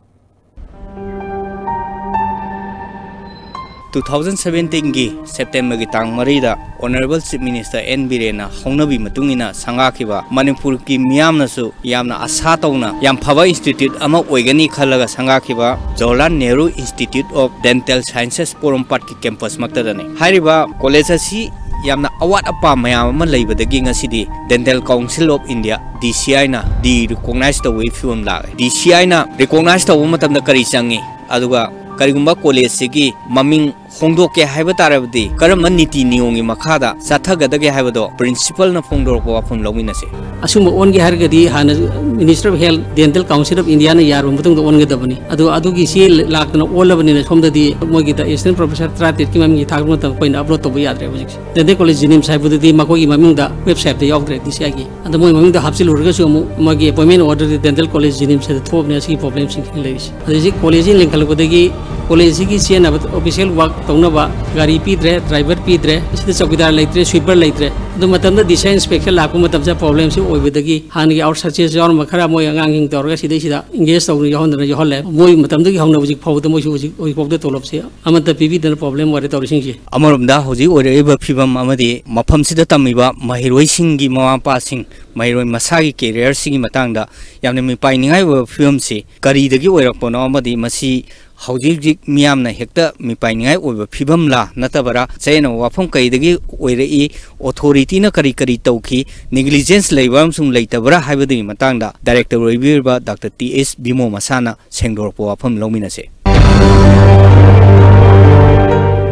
Two thousand seventeen ꯒꯤ ꯁꯦꯞꯇꯦꯝꯕꯔꯒꯤ ꯇꯥꯡ ꯃꯔꯤꯗ Honourable Chief Minister N ꯕꯤꯔꯦꯟꯅ ꯍꯧꯅꯕꯤ ꯃꯇꯨꯡ ꯏꯟꯅ ꯁꯪꯒꯥꯈꯤꯕ, ꯃꯅꯤꯄꯨꯔꯒꯤ ꯃꯤꯌꯥꯝꯅꯁꯨ ꯌꯥꯝꯅ ꯑꯁꯥ ꯇꯧꯅ ꯌꯥꯝ ꯐꯕ institute ꯑꯃ ꯑꯣꯏꯒꯅꯤ ꯈꯜꯂꯒ ꯁꯪꯒꯥꯈꯤꯕ Jawaharlal Nehru Institute of Dental Sciences ꯄꯣꯔꯣꯝꯄꯥꯠꯀꯤ campus ꯃꯛꯇꯗꯅꯤ꯫ ꯍꯥꯏꯔꯤꯕ college ꯑꯁꯤ ꯌꯥꯝꯅ ꯑꯋꯥꯠ ꯑꯄꯥ ꯃꯌꯥꯝ ꯑꯃ ꯂꯩꯕꯗꯒꯤ ꯉꯁꯤꯗꯤ Dental Council of India, D C I ꯅ D recognize ꯇꯧꯕꯒꯤ ꯐꯤꯕꯝ ꯂꯥꯛꯂꯦ꯫ D C I ꯅ recognize ꯇꯧꯕ ꯃꯇꯝꯗ ꯀꯔꯤ ꯆꯪꯉꯤ? ꯑꯗꯨꯒ ꯀꯔꯤꯒꯨꯝꯕ college ꯁꯤꯒꯤ ꯃꯃꯤꯡ ꯐꯣꯡꯗꯣꯛꯀꯦ ꯍꯥꯏꯕ ꯇꯥꯔꯕꯗꯤ ꯀꯔꯝꯕ ꯅꯤꯇꯤ ꯅꯤꯌꯣꯝꯒꯤ ꯃꯈꯥꯗ ꯆꯠꯊꯒꯗꯒꯦ ꯍꯥꯏꯕꯗꯣ principalꯅ ꯐꯣꯡꯗꯣꯔꯛꯄ ꯋꯥꯐꯝ ꯂꯧꯃꯤꯟꯅꯁꯤ꯫ ꯑꯁꯨꯝꯕ ꯑꯣꯟꯒꯦ ꯍꯥꯏꯔꯒꯗꯤ ꯍꯥꯟꯅ Ministry of Health, Dental Council of Indiaꯅ ꯌꯥꯔꯕ ꯃꯇꯨꯡꯗ ꯑꯣꯟꯒꯗꯕꯅꯤ꯫ ꯑꯗꯣ ꯑꯗꯨꯒꯤ ꯆꯦ ꯂꯥꯛꯇꯅ ꯑꯣꯜꯂꯕꯅꯤꯅ ꯁꯣꯝꯗꯗꯤ ꯃꯣꯏꯒꯤꯗ assistant professor ꯇꯔꯥꯇꯔꯦꯠꯀꯤ ꯃꯃꯤꯡꯒꯤ ꯊꯥꯕ ꯃꯇꯝꯗ ꯑꯩꯈꯣꯏꯅ upload ꯇꯧꯕ ꯌꯥꯗ꯭ꯔꯦ ꯍꯧꯖꯤꯛꯁꯦ꯫ Dental College JNIMS ꯍꯥꯏꯕꯗꯨꯗꯤ ꯃꯈꯣꯏꯒꯤ ꯃꯃꯤꯡꯗ websiteꯇ ꯌꯥꯎꯗ꯭ꯔꯦ DCIꯒꯤ꯫ ꯑꯗꯣ ꯃꯣꯏ ꯃꯃꯤꯡꯗ ꯍꯥꯞꯆꯤꯜꯂꯨꯔꯒꯁꯨ ꯑꯃꯨꯛ ꯃꯣꯏꯒꯤ appointment orderꯗꯤ Dental College JNIMSꯇ ꯊꯣꯛꯑꯕꯅꯤ꯫ ꯑꯁꯤꯒꯤ problemꯁꯤꯡꯁꯤ ꯂꯩꯔꯤꯁꯦ꯫ ꯍꯧꯖꯤꯛ collegeꯁꯤ ꯂꯤꯡꯈꯠꯂꯛꯄꯗꯒꯤ collegeꯁꯤꯒꯤ ꯆꯦꯟꯅꯕ official work ꯇꯧꯅꯕ ꯒꯥꯔꯤ ꯄꯤꯗ꯭ꯔꯦ, driver ꯄꯤꯗ꯭ꯔꯦ, ꯁꯤꯗ ꯆꯧꯀꯤꯗꯥꯔ ꯂꯩꯇ꯭ꯔꯦ, sweeper ꯂꯩꯇ꯭ꯔꯦ꯫ ꯑꯗꯨ ꯃꯇꯝꯗ DCI inspection ꯂꯥꯛꯄ ꯃꯇꯝꯁꯤꯗ problemꯁꯤ ꯑꯣꯏꯕꯗꯒꯤ ꯍꯥꯟꯅꯒꯤ outsurgentsꯁꯨ ꯌꯥꯎꯔꯝꯕ ꯈꯔ ꯃꯣꯏ ꯑꯉꯥꯡꯁꯤꯡ ꯇꯧꯔꯒ ꯁꯤꯗꯩꯁꯤꯗ engage ꯇꯧꯗꯅ ꯌꯥꯎꯍꯟꯗꯅ ꯌꯥꯎꯍꯜꯂꯦ꯫ ꯃꯣꯏ ꯃꯇꯝꯗꯒꯤ ꯍꯧꯅ ꯍꯧꯖꯤꯛ ꯐꯥꯎꯕꯗ ꯃꯣꯏꯁꯨ ꯍꯧꯖꯤꯛ, ꯍꯧꯖꯤꯛ ꯐꯥꯎꯕꯗ ꯇꯣꯂꯣꯞꯁꯦ ꯑꯃꯠꯇ ꯄꯤꯕꯤꯗꯅ problem ꯑꯣꯏꯔꯦ ꯇꯧꯔꯤꯁꯤꯡꯁꯦ꯫ ꯑꯃꯔꯣꯝꯗ ꯍꯧꯖꯤꯛ ꯑꯣꯏꯔꯛꯏꯕ ꯐꯤꯕꯝ ꯑꯃꯗꯤ ꯃꯐꯝꯁꯤꯗ ꯇꯝꯃꯤꯕ ꯃꯍꯩꯔꯣꯏꯁꯤꯡꯒꯤ ꯃꯃꯥ ꯃꯄꯥꯁꯤꯡ, ꯃꯍꯩꯔꯣꯏ ꯃꯁꯥꯒꯤ careerꯁꯤꯒꯤ ꯃꯇꯥꯡꯗ ꯌꯥꯝꯅ ꯃꯤꯄꯥꯏꯅꯤꯡꯉꯥꯏ ꯑꯣꯏꯕ ꯐꯤꯕꯝꯁꯤ ꯀꯔꯤꯗꯒꯤ ꯑꯣꯏꯔꯛꯄꯅꯣ ꯑꯃꯗꯤ ꯃꯁꯤ ꯍꯧꯖꯤꯛ ꯍꯧꯖꯤꯛ ꯃꯤꯌꯥꯝꯅ ꯍꯦꯛꯇ ꯃꯤꯄꯥꯏꯅꯤꯡꯉꯥꯏ ꯑꯣꯏꯕ ꯐꯤꯕꯝꯂꯥ ꯅꯠꯇꯕ꯭ꯔꯥ? ꯆꯌꯦꯠꯅꯕ ꯋꯥꯐꯝ ꯀꯩꯗꯒꯤ ꯑꯣꯏꯔꯛꯏ? Authorityꯅ ꯀꯔꯤ ꯀꯔꯤ ꯇꯧꯈꯤ? Negligence ꯂꯩꯕ ꯑꯃꯁꯨꯡ ꯂꯩꯇꯕ꯭ꯔꯥ ꯍꯥꯏꯕꯗꯨꯒꯤ ꯃꯇꯥꯡꯗ director ꯑꯣꯏꯕꯤꯔꯤꯕ Doctor T S Bimo ꯃꯁꯥꯅ ꯁꯦꯡꯗꯣꯔꯛꯄ ꯋꯥꯐꯝ ꯂꯧꯃꯤꯟꯅꯁꯦ꯫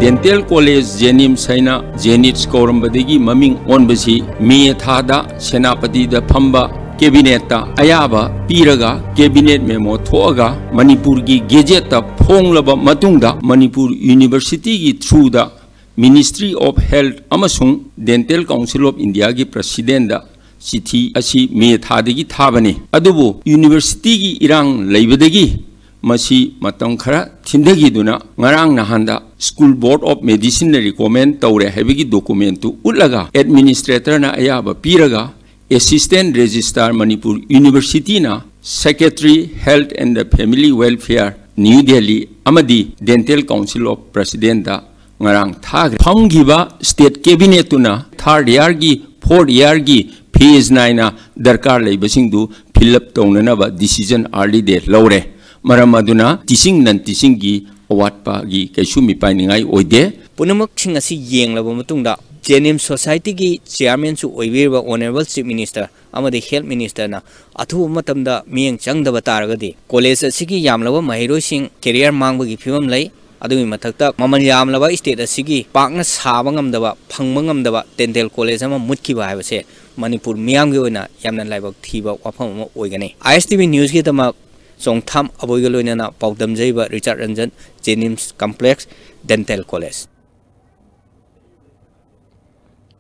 Dental College JNIMS ꯍꯥꯏꯅ JNITS ꯀꯧꯔꯝꯕꯗꯒꯤ ꯃꯃꯤꯡ ꯑꯣꯟꯕꯁꯤ ꯃꯦ ꯊꯥꯗ ꯁꯦꯅꯥꯄꯇꯤꯗ ꯐꯝꯕ cabinetꯇ ꯑꯌꯥꯕ ꯄꯤꯔꯒ cabinet memo ꯊꯣꯛꯑꯒ ꯃꯅꯤꯄꯨꯔꯒꯤ gazetteꯇ ꯐꯣꯡꯂꯕ ꯃꯇꯨꯡꯗ ꯃꯅꯤꯄꯨꯔ universityꯒꯤ throughꯗ Ministry of Health ꯑꯃꯁꯨꯡ Dental Council of Indiaꯒꯤ presidentꯗ ꯆꯤꯊꯤ ꯑꯁꯤ ꯃꯦ ꯊꯥꯗꯒꯤ ꯊꯥꯕꯅꯤ꯫ ꯑꯗꯨꯕꯨ universityꯒꯤ ꯏꯔꯥꯡ ꯂꯩꯕꯗꯒꯤ ꯃꯁꯤ ꯃꯇꯝ ꯈꯔ ꯊꯤꯟꯊꯈꯤꯗꯨꯅ ꯉꯔꯥꯡ ꯅꯍꯥꯟꯗ School Board of Medicineꯅ recommend ꯇꯧꯔꯦ ꯍꯥꯏꯕꯒꯤ documentꯇꯨ ꯎꯠꯂꯒ administratorꯅ ꯑꯌꯥꯕ ꯄꯤꯔꯒ Assistant Registrar Manipur Universityꯅ Secretary Health and Family Welfare New Delhi ꯑꯃꯗꯤ Dental Council of Presidentꯗ ꯉꯔꯥꯡ ꯊꯥꯈ꯭ꯔꯦ꯫ ꯐꯝꯈꯤꯕ state cabinetꯇꯨꯅ third yearꯒꯤ, fourth yearꯒꯤ phase ꯅꯥꯏꯅ ꯗꯔꯀꯥꯔ ꯂꯩꯕꯁꯤꯡꯗꯨ fill up ꯇꯧꯅꯅꯕ decision early day ꯂꯧꯔꯦ꯫ ꯃꯔꯝ ꯑꯗꯨꯅ teaching non teachingꯒꯤ ꯑꯋꯥꯠꯄꯒꯤ ꯀꯩꯁꯨ ꯃꯤꯄꯥꯏꯅꯤꯡꯉꯥꯏ ꯑꯣꯏꯗꯦ꯫ ꯄꯨꯝꯅꯃꯛꯁꯤꯡ ꯑꯁꯤ ꯌꯦꯡꯂꯕ ꯃꯇꯨꯡꯗ JNIMS Societyꯒꯤ chairmanꯁꯨ ꯑꯣꯏꯕꯤꯔꯤꯕ Honourable Chief Minister ꯑꯃꯗꯤ Health Ministerꯅ ꯑꯊꯨꯕ ꯃꯇꯝꯗ ꯃꯤꯠꯌꯦꯡ ꯆꯪꯗꯕ ꯇꯥꯔꯒꯗꯤ college ꯑꯁꯤꯒꯤ ꯌꯥꯝꯂꯕ ꯃꯍꯩꯔꯣꯏꯁꯤꯡ career ꯃꯥꯡꯕꯒꯤ ꯐꯤꯕꯝ ꯂꯩ꯫ ꯑꯗꯨꯒꯤ ꯃꯊꯛꯇ ꯃꯃꯜ ꯌꯥꯝꯂꯕ state ꯑꯁꯤꯒꯤ ꯄꯥꯛꯅ ꯁꯥꯕ ꯉꯝꯗꯕ, ꯐꯪꯕ ꯉꯝꯗꯕ dental college ꯑꯃ ꯃꯨꯠꯈꯤꯕ ꯍꯥꯏꯕꯁꯦ ꯃꯅꯤꯄꯨꯔ ꯃꯤꯌꯥꯝꯒꯤ ꯑꯣꯏꯅ ꯌꯥꯝꯅ ꯂꯥꯏꯕꯛ ꯊꯤꯕ ꯋꯥꯐꯝ ꯑꯃ ꯑꯣꯏꯒꯅꯤ꯫ ISTV Newsꯀꯤꯗꯃꯛ ꯆꯣꯡꯊꯥꯝ ꯑꯕꯣꯏꯒ ꯂꯣꯏꯅꯅ ꯄꯥꯎꯗꯝꯖꯔꯤꯕ ꯔꯤꯆꯥꯔꯗ Ranjan, JNIMS Complex, Dental College꯫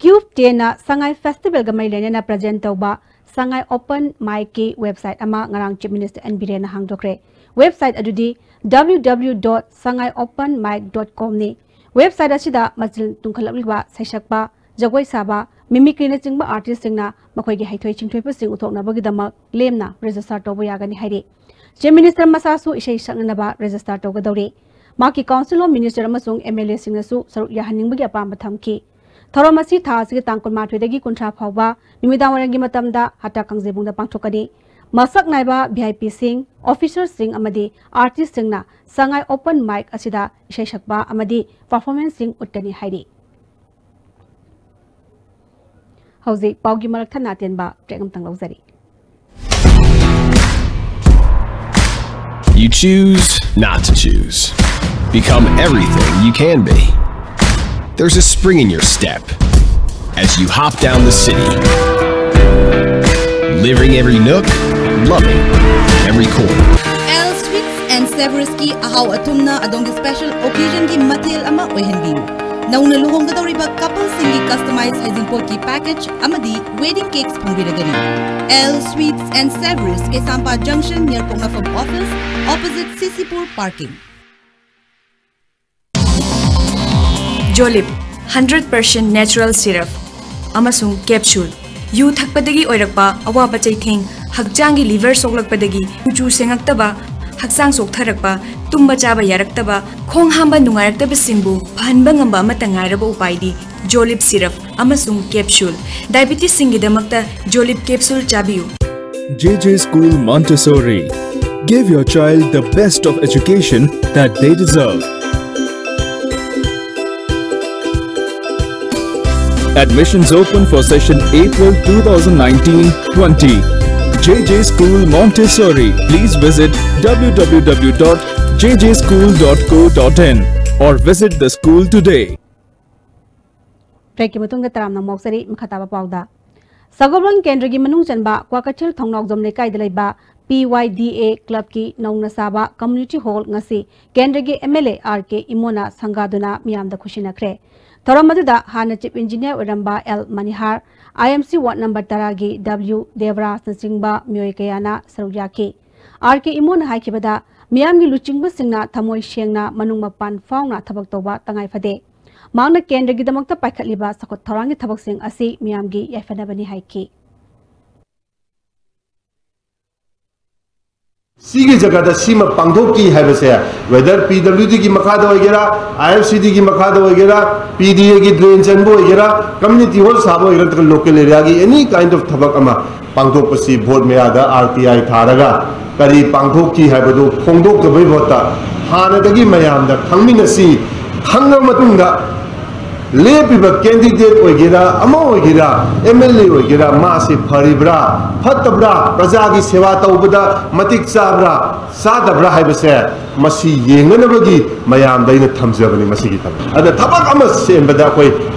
Cube ten ꯅ ꯁꯉꯥꯏ Festivalꯒ ꯃꯔꯤ ꯂꯩꯅꯅ present ꯇꯧꯕ ꯁꯉꯥꯏ Open Micꯀꯤ website ꯑꯃ ꯉꯔꯥꯡ Chief Minister N Birenꯅ ꯍꯥꯡꯗꯣꯛꯈ꯭ꯔꯦ꯫ Website ꯑꯗꯨꯗꯤ www.sangaiopenmic.com ꯅꯤ꯫ Website ꯑꯁꯤꯗ ꯃꯆꯤꯟ ꯇꯨꯝꯈꯠꯂꯛꯂꯤꯕ ꯁꯩꯁꯛꯄ, ꯖꯒꯣꯏ ꯁꯥꯕ, mimicryꯅꯆꯤꯡꯕ artistꯁꯤꯡꯅ ꯃꯈꯣꯏꯒꯤ ꯍꯩꯊꯣꯏ ꯁꯤꯡꯊꯣꯏꯕꯁꯤꯡ ꯎꯠꯊꯣꯛꯅꯕꯒꯤꯗꯃꯛ ꯂꯦꯝꯅ register ꯇꯧꯕ ꯌꯥꯒꯅꯤ ꯍꯥꯏꯔꯤ꯫ Chief Minister ꯃꯁꯥꯁꯨ ꯏꯁꯩ ꯁꯛꯅꯅꯕ register ꯇꯧꯒꯗꯧꯔꯤ꯫ ꯃꯍꯥꯛꯀꯤ Council of Minister ꯑꯃꯁꯨꯡ MLAꯁꯤꯡꯅꯁꯨ ꯁꯔꯨꯛ ꯌꯥꯍꯟꯅꯤꯡꯕꯒꯤ ꯑꯄꯥꯝꯕ ꯊꯝꯈꯤ꯫ ꯊꯧꯔꯝ ꯑꯁꯤ ꯊꯥ ꯑꯁꯤꯒꯤ ꯇꯥꯡ ꯀꯨꯟꯃꯥꯊꯣꯏꯗꯒꯤ ꯀꯨꯟꯊ꯭ꯔꯥ ꯐꯥꯎꯕ ꯅꯨꯃꯤꯗꯥꯡ ꯋꯥꯏꯔꯝꯒꯤ ꯃꯇꯝꯗ ꯍꯇꯥ ꯀꯥꯡꯖꯩꯕꯨꯡꯗ ꯄꯥꯡꯊꯣꯛꯀꯅꯤ꯫ ꯃꯁꯛ ꯅꯥꯏꯕ VIPꯁꯤꯡ, officerꯁꯤꯡ ꯑꯃꯗꯤ artistꯁꯤꯡꯅ ꯁꯉꯥꯏ Open Mic ꯑꯁꯤꯗ ꯏꯁꯩ ꯁꯛꯄ ꯑꯃꯗꯤ performanceꯁꯤꯡ ꯎꯠꯀꯅꯤ ꯍꯥꯏꯔꯤ꯫ ꯍꯧꯖꯤꯛ ꯄꯥꯎꯒꯤ ꯃꯔꯛ ꯊꯠꯅ ꯑꯇꯦꯟꯕ break ꯑꯃꯇꯪ ꯂꯧꯖꯔꯤ꯫ You choose not to choose. Become everything you can be. There's a spring in your step as you hop down the city. Living every nook, loving every corner. L Sweets and Savories ꯀꯤ ꯑꯍꯥꯎ ꯑꯊꯨꯝꯅ ꯑꯗꯣꯝꯒꯤ special occasion ꯒꯤ ꯃꯊꯦꯜ ꯑꯃ ꯑꯣꯏꯍꯟꯕꯤꯌꯨ꯫ ꯅꯧꯅ ꯂꯨꯍꯣꯡꯒꯗꯧꯔꯤꯕ couple ꯁꯤꯡꯒꯤ customize ꯍꯩꯖꯤꯡꯄꯣꯠꯀꯤ package ꯑꯃꯗꯤ wedding cakes ꯐꯪꯕꯤꯔꯒꯅꯤ꯫ L Sweets and Savories, Kesampah Junction, near Poknafam Office, opposite CCpur Parking. Jolib, hundred percent natural syrup ꯑꯃꯁꯨꯡ capsule꯫ ꯌꯨ ꯊꯛꯄꯗꯒꯤ ꯑꯣꯏꯔꯛꯄ ꯑꯋꯥꯕ ꯆꯩꯊꯦꯡ, ꯍꯛꯆꯥꯡꯒꯤ liver ꯁꯣꯛꯂꯛꯄꯗꯒꯤ ꯀꯨꯆꯨ ꯁꯦꯡꯉꯛꯇꯕ, ꯍꯛꯆꯥꯡ ꯆꯣꯛꯊꯔꯛꯄ, ꯇꯨꯝꯕ ꯆꯥꯕ ꯌꯥꯔꯛꯇꯕ, ꯈꯣꯡ ꯍꯥꯝꯕ ꯅꯨꯡꯉꯥꯏꯔꯛꯇꯕꯁꯤꯡꯕꯨ ꯐꯍꯟꯕ ꯉꯝꯕ ꯑꯃꯠꯇ ꯉꯥꯏꯔꯕ ꯎꯄꯥꯏꯗꯤ Jolib syrup ꯑꯃꯁꯨꯡ capsule꯫ Diabetesꯁꯤꯡꯒꯤꯗꯃꯛꯇ Jolib capsule ꯆꯥꯕꯤꯌꯨ꯫ J J School Montessori. Give your child the best of education that they deserve. Admissions open for session April two thousand nineteen twenty. J J School Montessori. Please visit www dot J J school dot co dot in or visit the school today. ꯕ꯭ꯔꯦꯛꯀꯤ ꯃꯇꯨꯡꯗ ꯇꯔꯥꯝꯅ ꯃꯣꯛꯆꯔꯤ꯫ ꯃꯈꯥ ꯇꯥꯕ ꯄꯥꯎꯗ, ꯁꯒꯣꯜꯕꯟ ꯀꯦꯟꯗ꯭ꯔꯒꯤ ꯃꯅꯨꯡ ꯆꯟꯕ ꯀ꯭ꯋꯥꯀꯩꯊꯦꯜ ꯊꯣꯡꯅꯥꯎꯖꯝ ꯂꯩꯀꯥꯏꯗ ꯂꯩꯕ P Y D A clubꯀꯤ ꯅꯧꯅ ꯁꯥꯕ community hall ꯉꯁꯤ ꯀꯦꯟꯗ꯭ꯔꯒꯤ M L A R K ꯏꯃꯣꯅ ꯁꯪꯒꯥꯗꯨꯅ ꯃꯤꯌꯥꯝꯗ ꯈꯨꯠꯁꯤꯟꯅꯈ꯭ꯔꯦ꯫ ꯊꯧꯔꯝ ꯑꯗꯨꯗ ꯍꯥꯟꯅ chief engineer ꯑꯣꯏꯔꯝꯕ L ꯃꯅꯤꯍꯥꯔ, I M C ward number ꯇꯔꯥꯒꯤ W ꯗꯦꯕꯔꯥꯖꯅꯆꯤꯡꯕ ꯃꯤꯑꯣꯏ ꯀꯌꯥꯅ ꯁꯔꯨꯛ ꯌꯥꯈꯤ꯫ R K ꯏꯃꯣꯅ ꯍꯥꯏꯈꯤꯕꯗ, ꯃꯤꯌꯥꯝꯒꯤ ꯂꯨꯆꯤꯡꯕꯁꯤꯡꯅ ꯊꯃꯣꯏ ꯁꯦꯡꯅ ꯃꯅꯨꯡ ꯃꯄꯥꯟ ꯐꯥꯎꯅ ꯊꯕꯛ ꯇꯧꯕ ꯇꯉꯥꯏ ꯐꯗꯦ꯫ ꯃꯍꯥꯛꯅ ꯀꯦꯟꯗ꯭ꯔꯒꯤꯗꯃꯛꯇ ꯄꯥꯏꯈꯠꯂꯤꯕ ꯆꯥꯎꯈꯠ ꯊꯧꯔꯥꯡꯒꯤ ꯊꯕꯛꯁꯤꯡ ꯑꯁꯤ ꯃꯤꯌꯥꯝꯒꯤ ꯌꯥꯏꯐꯅꯕꯅꯤ ꯍꯥꯏꯈꯤ꯫ ꯁꯤꯒꯤ ꯖꯒꯥꯗ ꯁꯤꯃ ꯄꯥꯡꯊꯣꯛꯈꯤ ꯍꯥꯏꯕꯁꯦ, whether P W Dꯒꯤ ꯃꯈꯥꯗ ꯑꯣꯏꯒꯦꯔꯥ, I F C Dꯒꯤ ꯃꯈꯥꯗ ꯑꯣꯏꯒꯦꯔꯥ, P D Aꯒꯤ drain ꯆꯟꯕ ꯑꯣꯏꯒꯦꯔꯥ, community hall ꯁꯥꯕ ꯑꯣꯏꯒꯦꯔꯥ, ꯅꯠꯇ꯭ꯔꯒ local areaꯒꯤ any kind of ꯊꯕꯛ ꯑꯃ ꯄꯥꯡꯊꯣꯛꯄꯁꯤ ꯚꯣꯠ ꯃꯌꯥꯗ R T I ꯊꯥꯔꯒ ꯀꯔꯤ ꯄꯥꯡꯊꯣꯛꯈꯤ ꯍꯥꯏꯕꯗꯨ ꯐꯣꯡꯗꯣꯛꯇꯕꯩ ꯃꯍꯨꯠꯇ ꯍꯥꯟꯅꯗꯒꯤ ꯃꯌꯥꯝꯗ ꯈꯪꯃꯤꯟꯅꯁꯤ, ꯈꯪꯉꯕ ꯃꯇꯨꯡꯗ ꯂꯦꯞꯄꯤꯕ candidate ꯑꯣꯏꯒꯦꯔꯥ, ꯑꯃ ꯑꯣꯏꯒꯦꯔꯥ, M L A ꯑꯣꯏꯒꯦꯔꯥ, ꯃꯥꯁꯤ ꯐꯔꯤꯕ꯭ꯔꯥ, ꯐꯠꯇꯕ꯭ꯔꯥ, ꯄ꯭ꯔꯖꯥꯒꯤ ꯁꯦꯕꯥ ꯇꯧꯕꯗ ꯃꯇꯤꯛ ꯆꯥꯕ꯭ꯔꯥ, ꯆꯥꯗꯕ꯭ꯔꯥ ꯍꯥꯏꯕꯁꯦ ꯃꯁꯤ ꯌꯦꯡꯅꯅꯕꯒꯤ ꯃꯌꯥꯝꯗ ꯑꯩꯅ ꯊꯝꯖꯕꯅꯤ꯫ ꯃꯁꯤꯒꯤ ꯊꯕꯛ ꯑꯗ ꯊꯕꯛ ꯑꯃ ꯁꯦꯝꯕꯗ ꯑꯩꯈꯣꯏ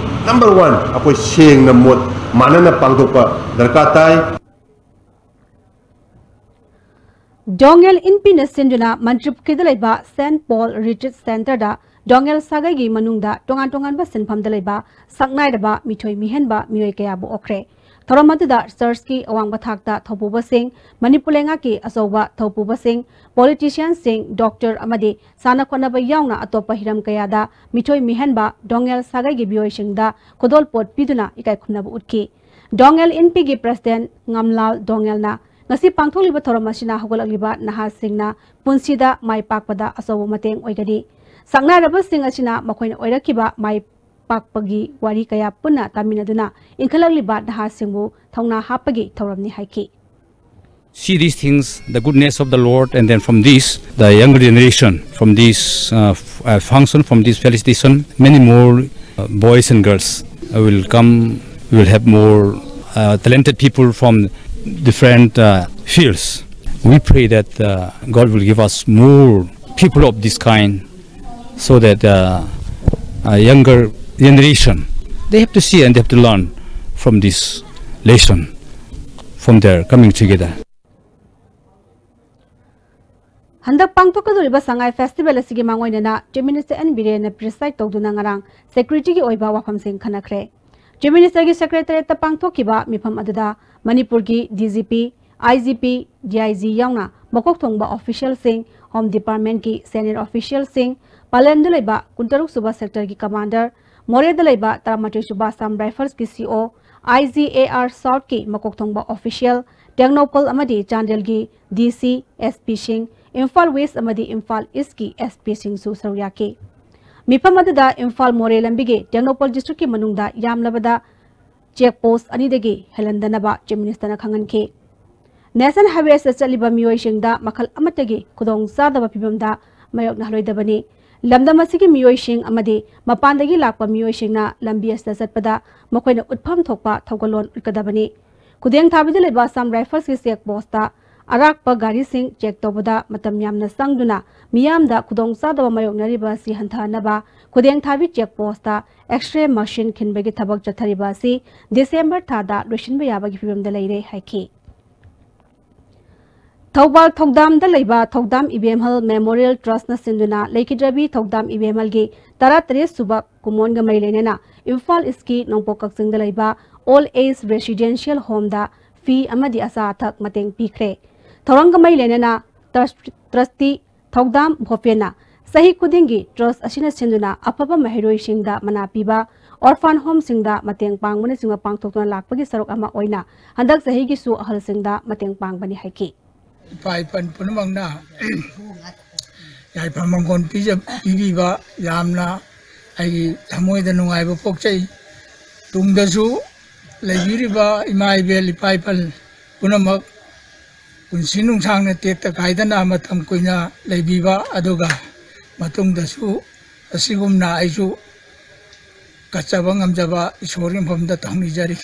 number one, ꯑꯩꯈꯣꯏ ꯁꯦꯡꯅ ꯃꯣꯠ ꯃꯥꯟꯅꯅ ꯄꯥꯡꯊꯣꯛꯄ ꯗꯔꯀꯥꯔ ꯇꯥꯏ꯫ ꯗꯣꯉꯦꯜ ꯏꯟꯄꯤꯅ ꯁꯤꯟꯗꯨꯅ ꯃꯟꯇ꯭ꯔꯤꯄꯨꯈ꯭ꯔꯤꯗ ꯂꯩꯕ Saint Paul Retreat Centreꯗ ꯗꯣꯉꯦꯜ ꯁꯥꯒꯩꯒꯤ ꯃꯅꯨꯡꯗ ꯇꯣꯉꯥꯟ ꯇꯣꯉꯥꯟꯕ ꯁꯤꯟꯐꯝꯗ ꯂꯩꯕ ꯁꯛꯅꯥꯏꯔꯕ ꯃꯤꯊꯣꯏ ꯃꯤꯍꯦꯟꯕ ꯃꯤꯑꯣꯏ ꯀꯌꯥꯕꯨ ꯑꯣꯛꯈ꯭ꯔꯦ꯫ ꯊꯧꯔꯝ ꯑꯗꯨꯗ ꯆꯔꯆꯀꯤ ꯑꯋꯥꯡꯕ ꯊꯥꯛꯇ ꯊꯧꯄꯨꯕꯁꯤꯡ, ꯃꯅꯤꯄꯨꯔ ꯂꯩꯉꯥꯛꯀꯤ ꯑꯆꯧꯕ ꯊꯧꯄꯨꯕꯁꯤꯡ, ꯄꯣꯂꯤꯇꯤꯁꯤꯌꯥꯟꯁꯤꯡ, ꯗꯣꯛꯇꯔ ꯑꯃꯗꯤ ꯁꯥꯟꯅ ꯈꯣꯠꯅꯕ ꯌꯥꯎꯅ ꯑꯇꯣꯞꯄ ꯍꯤꯔꯝ ꯀꯌꯥꯗ ꯃꯤꯊꯣꯏ ꯃꯤꯍꯦꯟꯕ ꯗꯣꯉꯦꯜ ꯁꯥꯒꯩꯒꯤ ꯃꯤꯑꯣꯏꯁꯤꯡꯗ ꯈꯨꯗꯣꯜꯄꯣꯠ ꯄꯤꯗꯨꯅ ꯏꯀꯥꯏ ꯈꯨꯝꯅꯕ ꯎꯠꯈꯤ꯫ ꯗꯣꯉꯦꯜ ꯏꯟꯄꯤꯒꯤ ꯄ꯭ꯔꯁꯤꯗꯦꯟ ꯉꯝꯂꯥꯜ ꯗꯣꯉꯦꯜꯅ ꯉꯁꯤ ꯄꯥꯡꯊꯣꯛꯂꯤꯕ ꯊꯧꯔꯝ ꯑꯁꯤꯅ ꯍꯧꯒꯠꯂꯛꯂꯤꯕ ꯅꯍꯥꯁꯤꯡꯅ ꯄꯨꯟꯁꯤꯗ ꯃꯥꯏ ꯄꯥꯛꯄꯗ ꯑꯆꯧꯕ ꯃꯇꯦꯡ ꯑꯣꯏꯒꯅꯤ꯫ ꯁꯛꯅꯥꯏꯔꯕꯁꯤꯡ ꯑꯁꯤꯅ ꯃꯈꯣꯏꯅ ꯑꯣꯏꯔꯛꯈꯤꯕ ꯃꯥꯏ ꯄꯥꯛꯄꯒꯤ ꯋꯥꯔꯤ ꯀꯌꯥ ꯄꯨꯟꯅ ꯇꯥꯃꯤꯟꯅꯗꯨꯅ ꯏꯟꯈꯠꯂꯛꯂꯤꯕ ꯅꯍꯥꯁꯤꯡꯕꯨ ꯊꯧꯅꯥ ꯍꯥꯞꯄꯒꯤ ꯊꯧꯔꯝꯅꯤ ꯍꯥꯏꯈꯤ꯫ See these things, the goodness of the Lord, and then from this, the younger generation, from this uh, f- uh, function, from this felicitation, many more uh, boys and girls uh, will come. We will have more uh, talented people from different uh, fields. We pray that uh, God will give us more people of this kind, so that uh, a younger generation, they have to see and they have to learn from this lesson from their coming together. ꯍꯟꯗꯛ ꯄꯥꯡꯊꯣꯛꯀꯗꯧꯔꯤꯕ ꯁꯉꯥꯏ festival ꯑꯁꯤꯒꯤ ꯃꯥꯡꯑꯣꯏꯅꯅ Chief Minister N ꯕꯤꯔꯦꯟꯅ ꯄ꯭ꯔꯤꯁꯥꯏꯗ ꯇꯧꯗꯨꯅ ꯉꯔꯥꯡ ꯁꯦꯀ꯭ꯌꯨꯔꯤꯇꯤꯒꯤ ꯑꯣꯏꯕ ꯋꯥꯐꯝꯁꯤꯡ ꯈꯟꯅꯈ꯭ꯔꯦ꯫ Chief Minister ꯒꯤ ꯁꯦꯀ꯭ꯔꯦꯇꯔꯤꯌꯦꯠꯇ ꯄꯥꯡꯊꯣꯛꯈꯤꯕ ꯃꯤꯐꯝ ꯑꯗꯨꯗ ꯃꯅꯤꯄꯨꯔꯒꯤ D G P, I G P, D I G ꯌꯥꯎꯅ ꯃꯀꯣꯛ ꯊꯣꯡꯕ ꯑꯣꯐꯤꯁꯤꯌꯦꯜꯁꯤꯡ, ꯍꯣꯝ ꯗꯤꯄꯥꯔꯠꯃꯦꯟꯠꯀꯤ ꯁꯦꯅꯤꯌꯔ ꯑꯣꯐꯤꯁꯤꯌꯦꯜꯁꯤꯡ, ꯄꯥꯂꯦꯝꯗ ꯂꯩꯕ ꯀꯨꯟꯇꯔꯨꯛ ꯁꯨꯕ ꯁꯦꯛꯇꯔꯒꯤ ꯀꯃꯥꯟꯗꯔ, ꯃꯣꯔꯦꯗ ꯂꯩꯕ ꯇꯔꯥꯃꯥꯊꯣꯏ ꯁꯨꯕ ꯑꯁꯥꯝ ꯔꯥꯏꯐꯜꯁꯀꯤ ꯁꯤ ꯑꯣ, ꯑꯥꯏ ꯖꯤ ꯑꯦ ꯑꯥꯔ ꯁꯥꯎꯠꯀꯤ ꯃꯀꯣꯛ ꯊꯣꯡꯕ ꯑꯣꯐꯤꯁꯤꯌꯦꯜ, ꯇꯦꯡꯅꯧꯄꯜ ꯑꯃꯗꯤ ꯆꯥꯟꯗꯦꯜꯒꯤ ꯗꯤ ꯁꯤ, ꯑꯦꯁ ꯄꯤꯁꯤꯡ, ꯏꯝꯐꯥꯜ ꯋꯦꯁ ꯑꯃꯗꯤ ꯏꯝꯐꯥꯜ ꯏꯁ꯭ꯠꯀꯤ ꯑꯦꯁ ꯄꯤꯁꯤꯡꯁꯨ ꯁꯔꯨꯛ ꯌꯥꯈꯤ꯫ ꯃꯤꯐꯝ ꯑꯗꯨꯗ ꯏꯝꯐꯥꯜ ꯃꯣꯔꯦ ꯂꯝꯕꯤꯒꯤ ꯇꯦꯡꯅꯧꯄꯜ ꯗꯤꯁꯇ꯭ꯔꯤꯛꯀꯤ ꯃꯅꯨꯡꯗ ꯌꯥꯝꯂꯕꯗ ꯆꯦꯛ ꯄꯣꯁ꯭ꯠ ꯑꯅꯤꯗꯒꯤ ꯍꯦꯜꯍꯟꯗꯅꯕ Chief Minister ꯅ ꯈꯪꯍꯟꯈꯤ꯫ ꯅꯦꯁꯅꯦꯜ ꯍꯥꯏꯋꯦꯁꯇ ꯆꯠꯂꯤꯕ ꯃꯤꯑꯣꯏꯁꯤꯡꯗ ꯃꯈꯜ ꯑꯃꯠꯇꯒꯤ ꯈꯨꯗꯣꯡꯆꯥꯗꯕ ꯐꯤꯚꯝꯗ ꯃꯥꯌꯣꯛꯅꯍꯜꯂꯣꯏꯗꯕꯅꯤ꯫ ꯂꯝꯗꯝ ꯑꯁꯤꯒꯤ ꯃꯤꯑꯣꯏꯁꯤꯡ ꯑꯃꯗꯤ ꯃꯄꯥꯟꯗꯒꯤ ꯂꯥꯛꯄ ꯃꯤꯑꯣꯏꯁꯤꯡꯅ ꯂꯝꯕꯤ ꯑꯁꯤꯗ ꯆꯠꯄꯗ ꯃꯈꯣꯏꯅ ꯎꯠꯐꯝ ꯊꯣꯛꯄ ꯊꯧꯒꯜꯂꯣꯟ ꯎꯠꯀꯗꯕꯅꯤ꯫ ꯈꯨꯗꯦꯡ ꯊꯥꯕꯤꯗ ꯂꯩꯕ ꯑꯁꯥꯝ ꯔꯥꯏꯐꯜꯁꯀꯤ ꯆꯦꯛ ꯄꯣꯁ꯭ꯠꯇ ꯑꯔꯥꯛꯄ ꯒꯥꯔꯤꯁꯤꯡ ꯆꯦꯛ ꯇꯧꯕꯗ ꯃꯇꯝ ꯌꯥꯝꯅ ꯆꯪꯗꯨꯅ ꯃꯤꯌꯥꯝꯗ ꯈꯨꯗꯣꯡꯆꯥꯗꯕ ꯃꯥꯌꯣꯛꯅꯔꯤꯕ ꯑꯁꯤ ꯍꯟꯊꯍꯟꯅꯕ ꯈꯨꯗꯦꯡ ꯊꯥꯕꯤ ꯆꯦꯛ ꯄꯣꯁ꯭ꯠꯇ ꯑꯦꯛꯁ-ꯔꯦ ꯃꯁꯤꯟ ꯈꯤꯟꯕꯒꯤ ꯊꯕꯛ ꯆꯠꯊꯔꯤꯕ ꯑꯁꯤ ꯗꯤꯁꯦꯝꯕꯔ ꯊꯥꯗ ꯂꯣꯏꯁꯤꯟꯕ ꯌꯥꯕꯒꯤ ꯐꯤꯚꯝꯗ ꯂꯩꯔꯦ ꯍꯥꯏꯈꯤ꯫ ꯊꯧꯕꯥꯜ ꯊꯧꯗꯥꯝꯗ ꯂꯩꯕ ꯊꯧꯗꯥꯝ ꯏꯕꯦꯝꯍꯜ ꯃꯦꯃꯣꯔꯤꯌꯦꯜ ꯇ꯭ꯔꯁ꯭ꯠꯅ ꯁꯤꯟꯗꯨꯅ ꯂꯩꯈꯤꯗ꯭ꯔꯕꯤ ꯊꯧꯗꯥꯝ ꯏꯕꯦꯝꯍꯜꯒꯤ ꯇꯔꯥꯇꯔꯦꯠ ꯁꯨꯕ ꯀꯨꯝꯑꯣꯟꯒ ꯃꯔꯤ ꯂꯩꯅꯅ ꯏꯝꯐꯥꯜ ꯏꯁ꯭ꯠꯀꯤ ꯅꯣꯡꯄꯣꯛ ꯀꯛꯆꯤꯡꯗ ꯂꯩꯕ ꯑꯣꯜꯗ ꯑꯦꯖ ꯔꯦꯁꯤꯗꯦꯟꯁꯤꯌꯦꯜ ꯍꯣꯝꯗ ꯐꯤ ꯑꯃꯗꯤ ꯑꯆꯥ ꯑꯊꯛ ꯃꯇꯦꯡ ꯄꯤꯈ꯭ꯔꯦ꯫ ꯊꯧꯔꯝꯒ ꯃꯔꯤ ꯂꯩꯅꯅ ꯇ꯭ꯔꯁ-, ꯇ꯭ꯔꯁꯇꯤ ꯊꯧꯗꯥꯝ ꯚꯣꯄꯦꯟꯅ ꯆꯍꯤ ꯈꯨꯗꯤꯡꯒꯤ ꯇ꯭ꯔꯁ꯭ꯠ ꯑꯁꯤꯅ ꯁꯤꯟꯗꯨꯅ ꯑꯐꯕ ꯃꯍꯩꯔꯣꯏꯁꯤꯡꯗ ꯃꯅꯥ ꯄꯤꯕ, ꯑꯣꯔꯐꯥꯟ ꯍꯣꯝꯁꯤꯡꯗ ꯃꯇꯦꯡ ꯄꯥꯡꯕꯅꯆꯤꯡꯕ ꯄꯥꯡꯊꯣꯛꯇꯨꯅ ꯂꯥꯛꯄꯒꯤ ꯁꯔꯨꯛ ꯑꯃ ꯑꯣꯏꯅ ꯍꯟꯗꯛ ꯆꯍꯤꯒꯤꯁꯨ ꯑꯍꯜꯁꯤꯡꯗ ꯃꯇꯦꯡ ꯄꯥꯡꯕꯅꯤ ꯍꯥꯏꯈꯤ꯫ ꯏꯄꯥ ꯏꯄꯟ ꯄꯨꯝꯅꯃꯛꯅ ꯌꯥꯏꯐ ꯃꯪꯒꯣꯜ ꯄꯤꯖ-, ꯄꯤꯕꯤꯕ ꯌꯥꯝꯅ ꯑꯩꯒꯤ ꯊꯃꯣꯏꯗ ꯅꯨꯡꯉꯥꯏꯕ ꯄꯣꯛꯆꯩ꯫ ꯇꯨꯡꯗꯁꯨ ꯂꯩꯕꯤꯔꯤꯕ ꯏꯃꯥ ꯏꯕꯦꯜ ꯏꯄꯥ ꯏꯄꯜ ꯄꯨꯝꯅꯃꯛ ꯄꯨꯟꯁꯤ ꯅꯨꯡꯁꯥꯡꯅ ꯇꯦꯛꯇ ꯀꯥꯏꯗꯅ ꯃꯇꯝ ꯀꯨꯏꯅ ꯂꯩꯕꯤꯕ, ꯑꯗꯨꯒ ꯃꯇꯨꯡꯗꯁꯨ ꯑꯁꯤꯒꯨꯝꯅ ꯑꯩꯁꯨ ꯀꯠꯆꯕ ꯉꯝꯖꯕ ꯏꯁꯣꯔꯒꯤ ꯃꯐꯝꯗ ꯊꯧꯅꯤꯖꯔꯤ꯫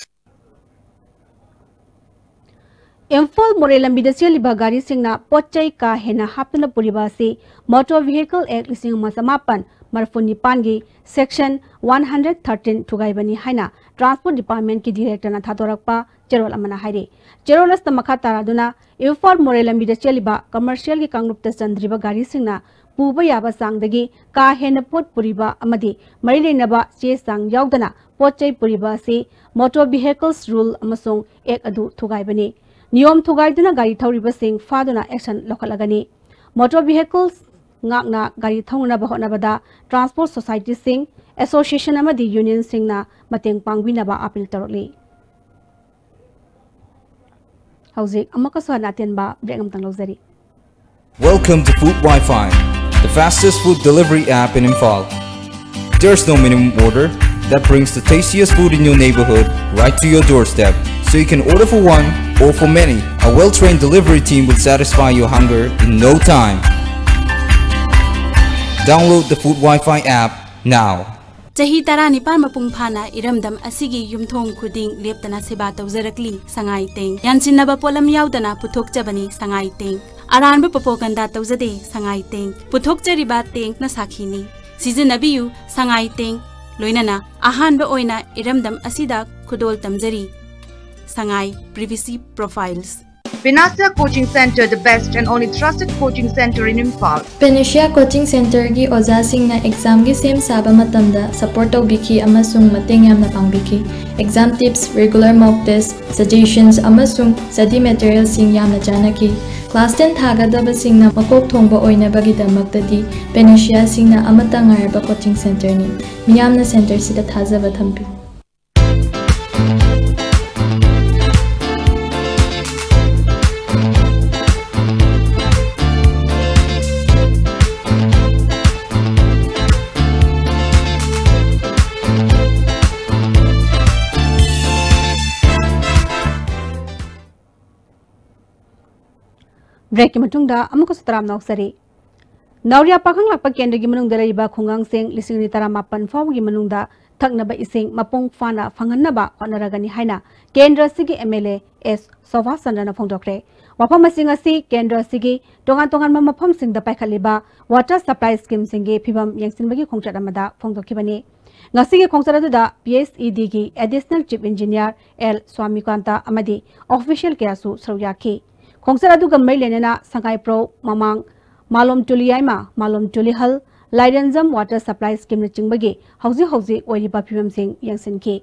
ꯏꯝꯐꯥꯜ ꯃꯣꯔꯦ ꯂꯝꯕꯤꯗ ꯆꯦꯜꯂꯤꯕ ꯒꯥꯔꯤꯁꯤꯡꯅ ꯄꯣꯠ ꯆꯩ ꯀꯥ ꯍꯦꯟꯅ ꯍꯥꯞꯇꯨꯅ ꯄꯨꯔꯤꯕ ꯑꯁꯤ Motor Vehicle Act ꯂꯤꯁꯤꯡ ꯑꯃ ꯆꯃꯥꯄꯟ ꯃꯔꯤꯐꯨ ꯅꯤꯄꯥꯟꯒꯤ Section one hundred thirteen ꯊꯨꯒꯥꯏꯕꯅꯤ ꯍꯥꯏꯅ Transport Department ꯀꯤ Director ꯅ ꯊꯥꯗꯣꯔꯛꯄ ꯆꯦꯔꯣꯜ ꯑꯃꯅ ꯍꯥꯏꯔꯤ꯫ ꯆꯦꯔꯣꯜ ꯑꯁꯤꯗ ꯃꯈꯥ ꯇꯥꯔꯗꯨꯅ ꯏꯝꯐꯥꯜ ꯃꯣꯔꯦ ꯂꯝꯕꯤꯗ ꯆꯦꯜꯂꯤꯕ commercial ꯒꯤ ꯀꯥꯡꯂꯨꯞꯇ ꯆꯟꯗ꯭ꯔꯤꯕ ꯒꯥꯔꯤꯁꯤꯡꯅ ꯄꯨꯕ ꯌꯥꯕ ꯆꯥꯡꯗꯒꯤ ꯀꯥ ꯍꯦꯟꯅ ꯄꯣꯠ ꯄꯨꯔꯤꯕ ꯑꯃꯗꯤ ꯃꯔꯤ ꯂꯩꯅꯕ ꯆꯦ ꯆꯥꯡ ꯌꯥꯎꯗꯅ ꯄꯣꯠ ꯆꯩ ꯄꯨꯔꯤꯕ ꯑꯁꯤ Motor Vehicles Rule ꯑꯃꯁꯨꯡ Act ꯑꯗꯨ ꯊꯨꯒꯥꯏꯕꯅꯤ꯫ ꯅꯤꯌꯣꯝ ꯊꯨꯒꯥꯏꯗꯨꯅ ꯒꯥꯔꯤ ꯊꯧꯔꯤꯕꯁꯤꯡ ꯐꯥꯗꯨꯅ action ꯂꯧꯈꯠꯂꯒꯅꯤ꯫ Motor Vehicles ꯉꯥꯛꯅ ꯒꯥꯔꯤ ꯊꯧꯅꯅꯕ ꯍꯣꯠꯅꯕꯗ transport society ꯁꯤꯡ, association ꯑꯃꯗꯤ union ꯁꯤꯡꯅ ꯃꯇꯦꯡ ꯄꯥꯡꯕꯤꯅꯕ appeal ꯇꯧꯔꯛꯂꯤ꯫ ꯍꯧꯖꯤꯛ ꯑꯃꯨꯛꯀꯁꯨ ꯍꯟꯅ ꯑꯇꯦꯟꯕ break ꯑꯃꯇꯪ ꯂꯧꯖꯔꯤ꯫ Welcome to Food Wi-Fi, the fastest food delivery app in Imphal. There's no minimum order that brings the tastiest food in your neighborhood right to your doorstep, so you can order for one or for many. A well-trained delivery team will satisfy your hunger in no time. Download the Food Wi-Fi app now. ꯆꯍꯤ ꯇꯔꯥꯅꯤꯄꯥꯟ ꯃꯄꯨꯡ ꯐꯥꯅ ꯏꯔꯝꯗꯝ ꯑꯁꯤꯒꯤ ꯌꯨꯝꯊꯣꯡ ꯈꯨꯗꯤꯡ ꯂꯦꯞꯇꯅ ꯁꯦꯕꯥ ꯇꯧꯖꯔꯛꯂꯤ ꯁꯉꯥꯏ ꯇꯦꯡ꯫ ꯌꯥꯟꯁꯤꯟꯅꯕ ꯄꯣꯠꯂꯝ ꯌꯥꯎꯗꯅ ꯄꯨꯊꯣꯛꯆꯕꯅꯤ ꯁꯉꯥꯏ ꯇꯦꯡ꯫ ꯑꯔꯥꯟꯕ propaganda ꯇꯧꯖꯗꯦ ꯁꯉꯥꯏ ꯇꯦꯡ꯫ ꯄꯨꯊꯣꯛꯆꯔꯤꯕ ꯇꯦꯡꯅ ꯁꯥꯈꯤꯅꯤ꯫ ꯁꯤꯖꯤꯟꯅꯕꯤꯌꯨ ꯁꯉꯥꯏ ꯇꯦꯡ꯫ ꯂꯣꯏꯅꯅ ꯑꯍꯥꯟꯕ ꯑꯣꯏꯅ ꯏꯔꯝꯗꯝ ꯑꯁꯤꯗ ꯈꯨꯗꯣꯜ ꯇꯝꯖꯔꯤ ꯁꯉꯥꯏ Privacy Profiles꯫ Panacea Coaching Center, the best and only trusted coaching center in Imphal. Panacea Coaching Center ꯒꯤ ꯑꯣꯖꯥꯁꯤꯡꯅ exam ꯒꯤ ꯁꯦꯝ ꯁꯥꯕ ꯃꯇꯝꯗ support ꯇꯧꯕꯤꯈꯤ ꯑꯃꯁꯨꯡ ꯃꯇꯦꯡ ꯌꯥꯝꯅ ꯄꯥꯡꯕꯤꯈꯤ꯫ Exam tips, regular mock test, suggestions ꯑꯃꯁꯨꯡ study material ꯁꯤꯡ ꯌꯥꯝꯅ ꯆꯥꯟꯅꯈꯤ꯫ Class ten ꯊꯥꯒꯗꯕꯁꯤꯡꯅ ꯃꯀꯣꯛ ꯊꯣꯡꯕ ꯑꯣꯏꯅꯕꯒꯤꯗꯃꯛꯇꯗꯤ Panacea ꯁꯤꯡꯅ ꯑꯃꯠꯇ ꯉꯥꯏꯔꯕ coaching center ꯅꯤ꯫ ꯃꯤꯌꯥꯝꯅ center ꯁꯤꯗ ꯊꯥꯖꯕ ꯊꯝꯕꯤꯌꯨ꯫ Break ꯀꯤ ꯃꯇꯨꯡꯗ ꯑꯃꯨꯛꯀꯁꯨ ꯇꯔꯥꯝꯅ ꯑꯣꯛꯆꯔꯤ꯫ ꯅꯥꯎꯔꯤꯌꯥ ꯄꯥꯈꯪ ꯂꯥꯛꯄ ꯀꯦꯟꯗ꯭ꯔꯒꯤ ꯃꯅꯨꯡꯗ ꯂꯩꯔꯤꯕ ꯈꯨꯡꯒꯪꯁꯤꯡ ꯂꯤꯁꯤꯡ ꯑꯅꯤ ꯇꯔꯥꯃꯥꯄꯟ ꯐꯥꯎꯕꯒꯤ ꯃꯅꯨꯡꯗ ꯊꯛꯅꯕ ꯏꯁꯤꯡ ꯃꯄꯨꯡ ꯐꯥꯅ ꯐꯪꯍꯟꯅꯕ ꯍꯣꯠꯅꯔꯒꯅꯤ ꯍꯥꯏꯅ ꯀꯦꯟꯗ꯭ꯔ ꯑꯁꯤꯒꯤ M L A S Subhas ꯆꯟꯗ꯭ꯔꯅ ꯐꯣꯡꯗꯣꯛꯈ꯭ꯔꯦ꯫ ꯋꯥꯐꯝ ꯑꯁꯤꯡ ꯑꯁꯤ ꯀꯦꯟꯗ꯭ꯔ ꯑꯁꯤꯒꯤ ꯇꯣꯉꯥꯟ ꯇꯣꯉꯥꯟꯕ ꯃꯐꯝꯁꯤꯡꯗ ꯄꯥꯏꯈꯠꯂꯤꯕ ꯋꯥꯇꯔ ꯁꯄ꯭ꯂꯥꯏ ꯁ꯭ꯀꯤꯝꯁꯤꯡꯒꯤ ꯐꯤꯕꯝ ꯌꯦꯡꯁꯤꯟꯕꯒꯤ ꯈꯣꯡꯆꯠ ꯑꯃꯗ ꯐꯣꯡꯗꯣꯛꯈꯤꯕꯅꯤ꯫ ꯉꯁꯤꯒꯤ ꯈꯣꯡꯆꯠ ꯑꯗꯨꯗ P H E ꯗꯤꯒꯤ additional chief engineer L ꯁ꯭ꯋꯥꯃꯤꯀꯥꯟꯇ ꯑꯃꯗꯤ ꯑꯣꯐꯤꯁꯤꯌꯦꯜ ꯀꯌꯥꯁꯨ ꯁꯔꯨꯛ ꯌꯥꯈꯤ꯫ ꯈꯣꯡꯆꯠ ꯑꯗꯨꯒ ꯃꯔꯤ ꯂꯩꯅꯅ ꯁꯉꯥꯏꯄ꯭ꯔꯧ, ꯃꯃꯥꯡ ꯃꯥꯂꯣꯝ ꯇꯨꯂꯤꯌꯥꯏꯃ, ꯃꯥꯂꯣꯝ ꯇꯨꯂꯤꯍꯜ, ꯂꯥꯏꯔꯦꯟꯖꯝ ꯋꯥꯇꯔ ꯁꯄ꯭ꯂꯥꯏ ꯁ꯭ꯀꯤꯝꯅꯆꯤꯡꯕꯒꯤ ꯍꯧꯖꯤꯛ ꯍꯧꯖꯤꯛ ꯑꯣꯏꯔꯤꯕ ꯐꯤꯕꯝꯁꯤꯡ ꯌꯦꯡꯁꯤꯟꯈꯤ꯫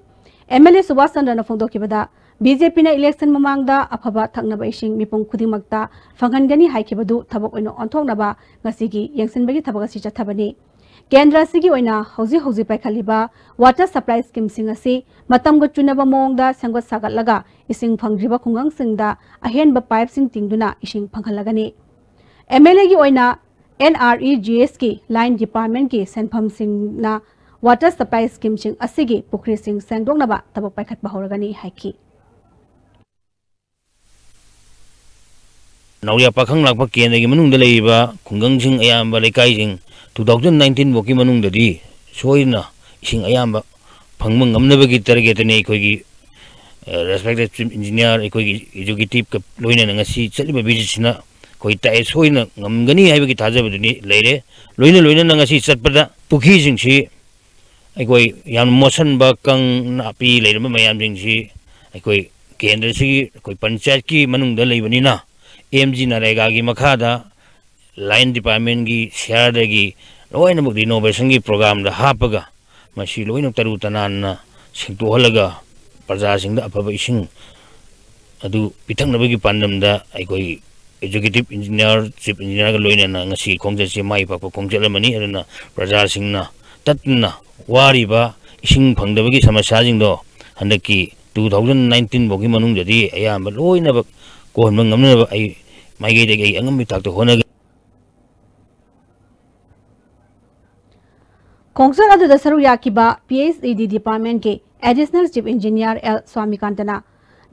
ꯑꯦꯝ ꯑꯦꯜ ꯑꯦ ꯁꯨꯕꯥꯁ ꯆꯟꯗ꯭ꯔꯅ ꯐꯣꯡꯗꯣꯛꯈꯤꯕꯗ, ꯕꯤ ꯖꯦ ꯄꯤꯅ ꯏꯂꯦꯛꯁꯟ ꯃꯃꯥꯡꯗ ꯑꯐꯕ ꯊꯛꯅꯕ ꯏꯁꯤꯡ ꯃꯤꯄꯨꯝ ꯈꯨꯗꯤꯡꯃꯛꯇ ꯐꯪꯍꯟꯒꯅꯤ ꯍꯥꯏꯈꯤꯕꯗꯨ ꯊꯕꯛ ꯑꯣꯏꯅ ꯑꯣꯟꯊꯣꯛꯅꯕ ꯉꯁꯤꯒꯤ ꯌꯦꯡꯁꯤꯟꯕꯒꯤ ꯊꯕꯛ ꯑꯁꯤ ꯆꯠꯊꯕꯅꯤ꯫ ꯀꯦꯟꯗ꯭ꯔ ꯑꯁꯤꯒꯤ ꯑꯣꯏꯅ ꯍꯧꯖꯤꯛ ꯍꯧꯖꯤꯛ ꯄꯥꯏꯈꯠꯂꯤꯕ ꯋꯥꯇꯔ ꯁꯄ꯭ꯂꯥꯏ ꯁ꯭ꯀꯤꯝꯁꯤꯡ ꯑꯁꯤ ꯃꯇꯝꯒ ꯆꯨꯅꯕ ꯃꯑꯣꯡꯗ ꯁꯦꯝꯒꯠ ꯁꯥꯒꯠꯂꯒ ꯏꯁꯤꯡ ꯐꯪꯗ꯭ꯔꯤꯕ ꯈꯨꯡꯒꯪꯁꯤꯡꯗ ꯑꯍꯦꯟꯕ ꯄꯥꯏꯞꯁꯤꯡ ꯇꯤꯡꯗꯨꯅ ꯏꯁꯤꯡ ꯐꯪꯍꯜꯂꯒꯅꯤ꯫ ꯑꯦꯝ ꯑꯦꯜ ꯑꯦꯒꯤ ꯑꯣꯏꯅ ꯑꯦꯟ ꯑꯥꯔ ꯏ ꯖꯤ ꯑꯦꯁꯀꯤ ꯂꯥꯏꯟ ꯗꯤꯄꯥꯔꯠꯃꯦꯟꯠꯀꯤ ꯁꯦꯟꯐꯝꯁꯤꯡꯅ ꯋꯥꯇꯔ ꯁꯄ꯭ꯂꯥꯏ ꯁ꯭ꯀꯤꯝꯁꯤꯡ ꯑꯁꯤꯒꯤ ꯄꯨꯈ꯭ꯔꯤꯁꯤꯡ ꯁꯦꯡꯗꯣꯛꯅꯕ ꯊꯕꯛ ꯄꯥꯏꯈꯠꯄ ꯍꯧꯔꯒꯅꯤ ꯍꯥꯏꯈꯤ꯫ ꯅꯥꯎꯔꯤꯌꯥ ꯄꯥꯈꯪ ꯂꯥꯛꯄ ꯀꯦꯟꯗ꯭ꯔꯒꯤ ꯃꯅꯨꯡꯗ ꯂꯩꯔꯤꯕ ꯈꯨꯡꯒꯪꯁꯤꯡ, ꯑꯌꯥꯝꯕ ꯂꯩꯀꯥꯏꯁꯤꯡ, two thousand nineteen ꯐꯥꯎꯒꯤ ꯃꯅꯨꯡꯗꯗꯤ ꯁꯣꯏꯗꯅ ꯏꯁꯤꯡ ꯑꯌꯥꯝꯕ ꯐꯪꯕ ꯉꯝꯅꯕꯒꯤ ꯇꯥꯔꯒꯦꯠꯇꯅꯤ ꯑꯩꯈꯣꯏꯒꯤ, ꯑ, respected chief engineer, ꯑꯩꯈꯣꯏꯒꯤ executive ꯀ ꯂꯣꯏꯅꯅ ꯉꯁꯤ ꯆꯠꯂꯤꯕ ꯚꯤꯖꯤꯠꯁꯤꯅ ꯑꯩꯈꯣꯏ ꯇꯥꯛꯑꯦ, ꯁꯣꯏꯗꯅ ꯉꯝꯒꯅꯤ ꯍꯥꯏꯕꯒꯤ ꯊꯥꯖꯕꯗꯨꯅꯤ ꯂꯩꯔꯦ꯫ ꯂꯣꯏꯅ ꯂꯣꯏꯅꯅ ꯉꯁꯤ ꯆꯠꯄꯗ ꯄꯨꯈ꯭ꯔꯤꯁꯤꯡꯁꯤ ꯑꯩꯈꯣꯏ ꯌꯥꯝ ꯃꯣꯠꯁꯟꯕ, ꯀꯪ ꯅꯥꯄꯤ ꯂꯩꯔꯝꯕ ꯃꯌꯥꯝꯁꯤꯡꯁꯤ ꯑꯩꯈꯣꯏ ꯀꯦꯟꯗ꯭ꯔꯁꯤꯒꯤ ꯑꯩꯈꯣꯏ ꯄꯟꯆꯥꯌꯠꯀꯤ ꯃꯅꯨꯡꯗ ꯂꯩꯕꯅꯤꯅ, ꯑꯦꯝ ꯖꯤ ꯅꯔꯦꯒꯥꯒꯤ ꯃꯈꯥꯗ ꯂꯥꯏꯟ ꯗꯤꯄꯥꯔꯠꯃꯦꯟꯒꯤ ꯁꯤꯌꯥꯔꯗꯒꯤ ꯂꯣꯏꯅꯃꯛ ꯔꯤꯅꯣꯚꯦꯁꯟꯒꯤ ꯄ꯭ꯔꯣꯒ꯭ꯔꯥꯝꯗ ꯍꯥꯞꯄꯒ, ꯃꯁꯤ ꯂꯣꯏꯅ ꯇꯔꯨ ꯇꯅꯥꯟꯅ ꯁꯦꯡꯗꯣꯛꯍꯜꯂꯒ, ꯄ꯭ꯔꯖꯥꯁꯤꯡꯗ ꯑꯐꯕ ꯏꯁꯤꯡ ꯑꯗꯨ ꯄꯤꯊꯛꯅꯕꯒꯤ ꯄꯥꯟꯗꯝꯗ ꯑꯩꯈꯣꯏ executive engineer, chief engineerꯒ ꯂꯣꯏꯅꯅ ꯉꯁꯤ ꯈꯣꯡꯆꯠꯁꯤ ꯃꯥꯏ ꯄꯥꯛꯄ ꯈꯣꯡꯆꯠ ꯑꯃꯅꯤ꯫ ꯑꯗꯨꯅ ꯄ꯭ꯔꯖꯥꯁꯤꯡꯅ ꯇꯠꯇꯅ ꯋꯥꯔꯤꯕ ꯏꯁꯤꯡ ꯐꯪꯗꯕꯒꯤ ꯁꯃꯁ꯭ꯌꯥꯁꯤꯡꯗꯣ ꯍꯟꯗꯛꯀꯤ two thousand nineteen ꯐꯥꯎꯒꯤ ꯃꯅꯨꯡꯗꯗꯤ ꯑꯌꯥꯝꯕ ꯂꯣꯏꯅꯃꯛ ꯀꯣꯛꯍꯟꯕ ꯉꯝꯅꯅꯕ ꯑꯩ ꯃꯥꯏꯀꯩꯗꯒꯤ ꯑꯩ ꯑꯉꯝꯕ ꯊꯥꯛꯇ ꯍꯣꯠꯅꯒꯅꯤ꯫ ꯈꯣꯡꯆꯠ ꯑꯗꯨꯗ ꯁꯔꯨꯛ ꯌꯥꯈꯤꯕ ꯄꯤ ꯑꯩꯆ ꯏ ꯗꯤ ꯗꯤꯄꯥꯔꯠꯃꯦꯟꯠꯀꯤ ꯑꯦꯗꯤꯁꯅꯦꯜ ꯆꯤꯐ ꯏꯟꯖꯤꯅꯤꯌꯥꯔ ꯑꯦꯜ ꯁ꯭ꯋꯥꯃꯤꯀꯥꯟꯇꯅ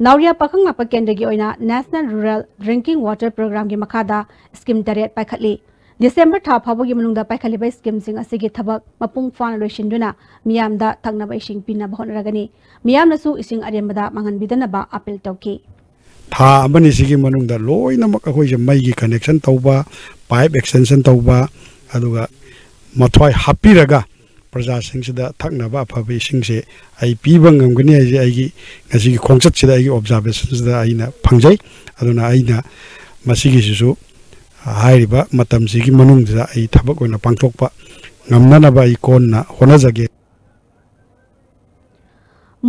ꯅꯥꯎꯔꯤꯌꯥ ꯄꯥꯈꯪ ꯂꯥꯛꯄ ꯀꯦꯟꯗ꯭ꯔꯒꯤ ꯑꯣꯏꯅ ꯅꯦꯁꯅꯦꯜ ꯔꯨꯔꯦꯜ ꯗ꯭ꯔꯤꯡꯀꯤꯡ ꯋꯥꯇꯔ ꯄ꯭ꯔꯣꯒ꯭ꯔꯥꯝꯒꯤ ꯃꯈꯥꯗ ꯁ꯭ꯀꯤꯝ ꯇꯔꯦꯠ ꯄꯥꯏꯈꯠꯂꯤ꯫ ꯗꯤꯁꯦꯝꯕꯔ ꯊꯥ ꯐꯥꯎꯕꯒꯤ ꯃꯅꯨꯡꯗ ꯄꯥꯏꯈꯠꯂꯤꯕ ꯁ꯭ꯀꯤꯝꯁꯤꯡ ꯑꯁꯤꯒꯤ ꯊꯕꯛ ꯃꯄꯨꯡ ꯐꯥꯅ ꯂꯣꯏꯁꯤꯟꯗꯨꯅ ꯃꯤꯌꯥꯝꯗ ꯊꯛꯅꯕ ꯏꯁꯤꯡ ꯄꯤꯅꯕ ꯍꯣꯠꯅꯔꯒꯅꯤ꯫ ꯃꯤꯌꯥꯝꯅꯁꯨ ꯏꯁꯤꯡ ꯑꯔꯦꯝꯕꯗ ꯃꯥꯡꯍꯟꯕꯤꯗꯅꯕ ꯑꯥꯄꯤꯜ ꯇꯧꯈꯤ꯫ ꯊꯥ ꯑꯃꯅꯤ ꯁꯤꯒꯤ ꯃꯅꯨꯡꯗ ꯂꯣꯏꯅꯃꯛ ꯑꯩꯈꯣꯏꯁꯦ ꯃꯩꯒꯤ ꯀꯅꯦꯛꯁꯟ ꯇꯧꯕ, ꯄꯥꯏꯞ ꯑꯦꯛꯁꯇꯦꯟꯁꯟ ꯇꯧꯕ, ꯑꯗꯨꯒ ꯃꯊ꯭ꯋꯥꯏ ꯍꯥꯞꯄꯤꯔꯒ ꯄ꯭ꯔꯖꯥꯁꯤꯡꯁꯤꯗ ꯊꯛꯅꯕ ꯑꯐꯕ ꯏꯁꯤꯡꯁꯦ ꯑꯩ ꯄꯤꯕ ꯉꯝꯒꯅꯤ ꯍꯥꯏꯁꯦ ꯑꯩꯒꯤ ꯉꯁꯤꯒꯤ ꯈꯣꯡꯆꯠꯁꯤꯗ, ꯑꯩꯒꯤ ꯑꯣꯕꯖꯥꯔꯕꯦꯁꯟꯁꯤꯗ ꯑꯩꯅ ꯐꯪꯖꯩ꯫ ꯑꯗꯨꯅ ꯑꯩꯅ ꯃꯁꯤꯒꯤꯁꯤꯁꯨ ꯍꯥꯏꯔꯤꯕ ꯃꯇꯝꯁꯤꯒꯤ ꯃꯅꯨꯡꯁꯤꯗ ꯑꯩ ꯊꯕꯛ ꯑꯣꯏꯅ ꯄꯥꯡꯊꯣꯛꯄ ꯉꯝꯅꯅꯕ ꯑꯩ ꯀꯣꯟꯅ ꯍꯣꯠꯅꯖꯒꯦ꯫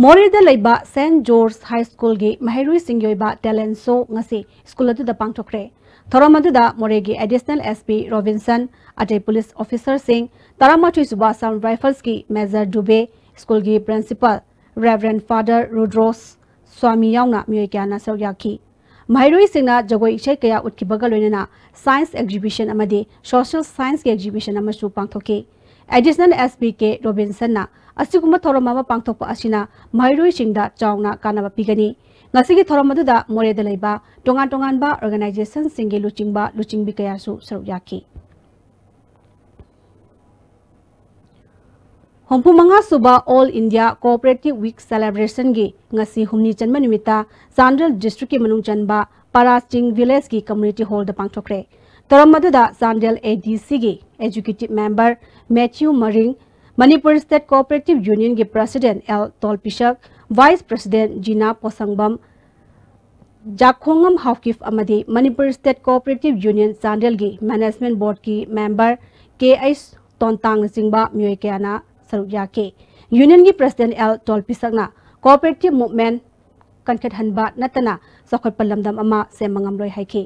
ꯃꯣꯔꯦꯗ ꯂꯩꯕ ꯁꯦꯟꯠ ꯖꯣꯔꯖ ꯍꯥꯏ ꯁ꯭ꯀꯨꯜꯒꯤ ꯃꯍꯩꯔꯣꯏꯁꯤꯡꯒꯤ ꯑꯣꯏꯕ ꯇꯦꯂꯦꯟ ꯁꯣ ꯉꯁꯤ ꯁ꯭ꯀꯨꯜ ꯑꯗꯨꯗ ꯄꯥꯡꯊꯣꯛꯈ꯭ꯔꯦ꯫ ꯊꯧꯔꯝ ꯑꯗꯨꯗ ꯃꯣꯔꯦꯒꯤ ꯑꯦꯗꯤꯁꯅꯦꯜ ꯑꯦꯁ ꯄꯤ ꯔꯣꯕꯤꯟꯁꯟ, ꯑꯇꯩ ꯄꯨꯂꯤꯁ ꯑꯣꯐꯤꯁꯔꯁꯤꯡ, ꯇꯔꯥꯃꯥꯊꯣꯏ ꯁꯨꯕ ꯑꯁꯥꯝ ꯔꯥꯏꯐꯜꯁꯀꯤ ꯃꯦꯖꯔ ꯗꯨꯕꯦ, ꯁ꯭ꯀꯨꯜꯒꯤ ꯄ꯭ꯔꯤꯟꯁꯤꯄꯜ ꯔꯦꯚꯔꯦꯟ ꯐꯥꯗꯔ ꯔꯨꯗ꯭ꯔꯣꯁ ꯁ꯭ꯋꯥꯃꯤ ꯌꯥꯎꯅ ꯃꯤꯑꯣꯏ ꯀꯌꯥꯅ ꯁꯔꯨꯛ ꯌꯥꯈꯤ꯫ ꯃꯍꯩꯔꯣꯏꯁꯤꯡꯅ ꯖꯒꯣꯏ ꯏꯁꯩ ꯀꯌꯥ ꯎꯠꯈꯤꯕꯒ ꯂꯣꯏꯅꯅ ꯁꯥꯏꯟꯁ ꯑꯦꯛꯖꯤꯕꯤꯁꯟ ꯑꯃꯗꯤ ꯁꯣꯁꯤꯌꯦꯜ ꯁꯥꯏꯟꯁꯀꯤ ꯑꯦꯛꯖꯤꯕꯤꯁꯟ ꯑꯃꯁꯨ ꯄꯥꯡꯊꯣꯛꯈꯤ꯫ ꯑꯦꯗꯤꯁꯅꯦꯜ ꯑꯦꯁ ꯄꯤ ꯀꯦ ꯔꯣꯕꯤꯟꯁꯟꯅ ꯑꯁꯤꯒꯨꯝꯕ ꯊꯧꯔꯝ ꯑꯃ ꯄꯥꯡꯊꯣꯛꯄ ꯑꯁꯤꯅ ꯃꯍꯩꯔꯣꯏꯁꯤꯡꯗ ꯆꯥꯎꯅ ꯀꯥꯟꯅꯕ ꯄꯤꯒꯅꯤ꯫ ꯉꯁꯤꯒꯤ ꯊꯧꯔꯝ ꯑꯗꯨꯗ ꯃꯣꯔꯦꯗ ꯂꯩꯕ ꯇꯣꯉꯥꯟ ꯇꯣꯉꯥꯟꯕ ꯑꯣꯔꯒꯅꯥꯏꯖꯦꯁꯟꯁꯤꯡꯒꯤ ꯂꯨꯆꯤꯡꯕ ꯂꯨꯆꯤꯡꯕꯤ ꯀꯌꯥꯁꯨ ꯁꯔꯨꯛ ꯌꯥꯈꯤ꯫ ꯍꯨꯝꯐꯨ ꯃꯉꯥ ꯁꯨꯕ ꯑꯣꯜ ꯏꯟꯗꯤꯌꯥ ꯀꯣꯑꯣꯄꯔꯦꯇꯤꯚ ꯋꯤꯛ ꯁꯦꯂꯦꯕ꯭ꯔꯦꯁꯟꯒꯤ ꯉꯁꯤ ꯍꯨꯝꯅꯤ ꯆꯟꯕ ꯅꯨꯃꯤꯠꯇ ꯆꯥꯟꯗꯦꯜ ꯗꯤꯁꯇ꯭ꯔꯤꯛꯀꯤ ꯃꯅꯨꯡ ꯆꯟꯕ ꯄꯥꯔꯥꯆꯤꯡ ꯚꯤꯂꯦꯖꯀꯤ ꯀꯝꯃ꯭ꯌꯨꯅꯤꯇꯤ ꯍꯣꯜꯗ ꯄꯥꯡꯊꯣꯛꯈ꯭ꯔꯦ꯫ ꯊꯧꯔꯝ ꯑꯗꯨꯗ ꯆꯥꯟꯗꯦꯜ ꯑꯦ ꯗꯤ ꯁꯤꯒꯤ executive member Mathew Maring, Manipur state cooperative ꯌꯨꯅꯤꯌꯟꯒꯤ president L Tolpishak, vice president Jina Poshangbam, ꯖꯥꯈꯣꯡꯉꯝ ꯍꯥꯎꯀꯤꯞ ꯑꯃꯗꯤ ꯃꯅꯤꯄꯨꯔ ꯁ꯭ꯇꯦꯠ ꯀꯣꯑꯣꯄꯔꯦꯇꯤꯚ ꯌꯨꯅꯤꯌꯟ ꯆꯥꯟꯗꯦꯜꯒꯤ ꯃꯦꯅꯦꯖꯃꯦꯟꯠ ꯕꯣꯔꯗꯀꯤ ꯃꯦꯝꯕꯔ ꯀꯦ ꯑꯩꯆ ꯇꯣꯟꯇꯥꯡꯅꯆꯤꯡꯕ ꯃꯤꯑꯣꯏ ꯀꯌꯥꯅ ꯁꯔꯨꯛ ꯌꯥꯈꯤ꯫ ꯌꯨꯅꯤꯌꯟꯒꯤ ꯄ꯭ꯔꯁꯤꯗꯦꯟꯠ ꯑꯦꯜ ꯇꯣꯜꯄꯤꯁꯛꯅ ꯀꯣꯑꯣꯄꯔꯦꯇꯤꯚ ꯃꯨꯚꯃꯦꯟꯠ ꯀꯟꯈꯠꯍꯟꯕ ꯅꯠꯇꯅ ꯆꯥꯎꯈꯠꯄ ꯂꯝꯗꯝ ꯑꯃ ꯁꯦꯝꯕ ꯉꯝꯂꯣꯏ ꯍꯥꯏꯈꯤ꯫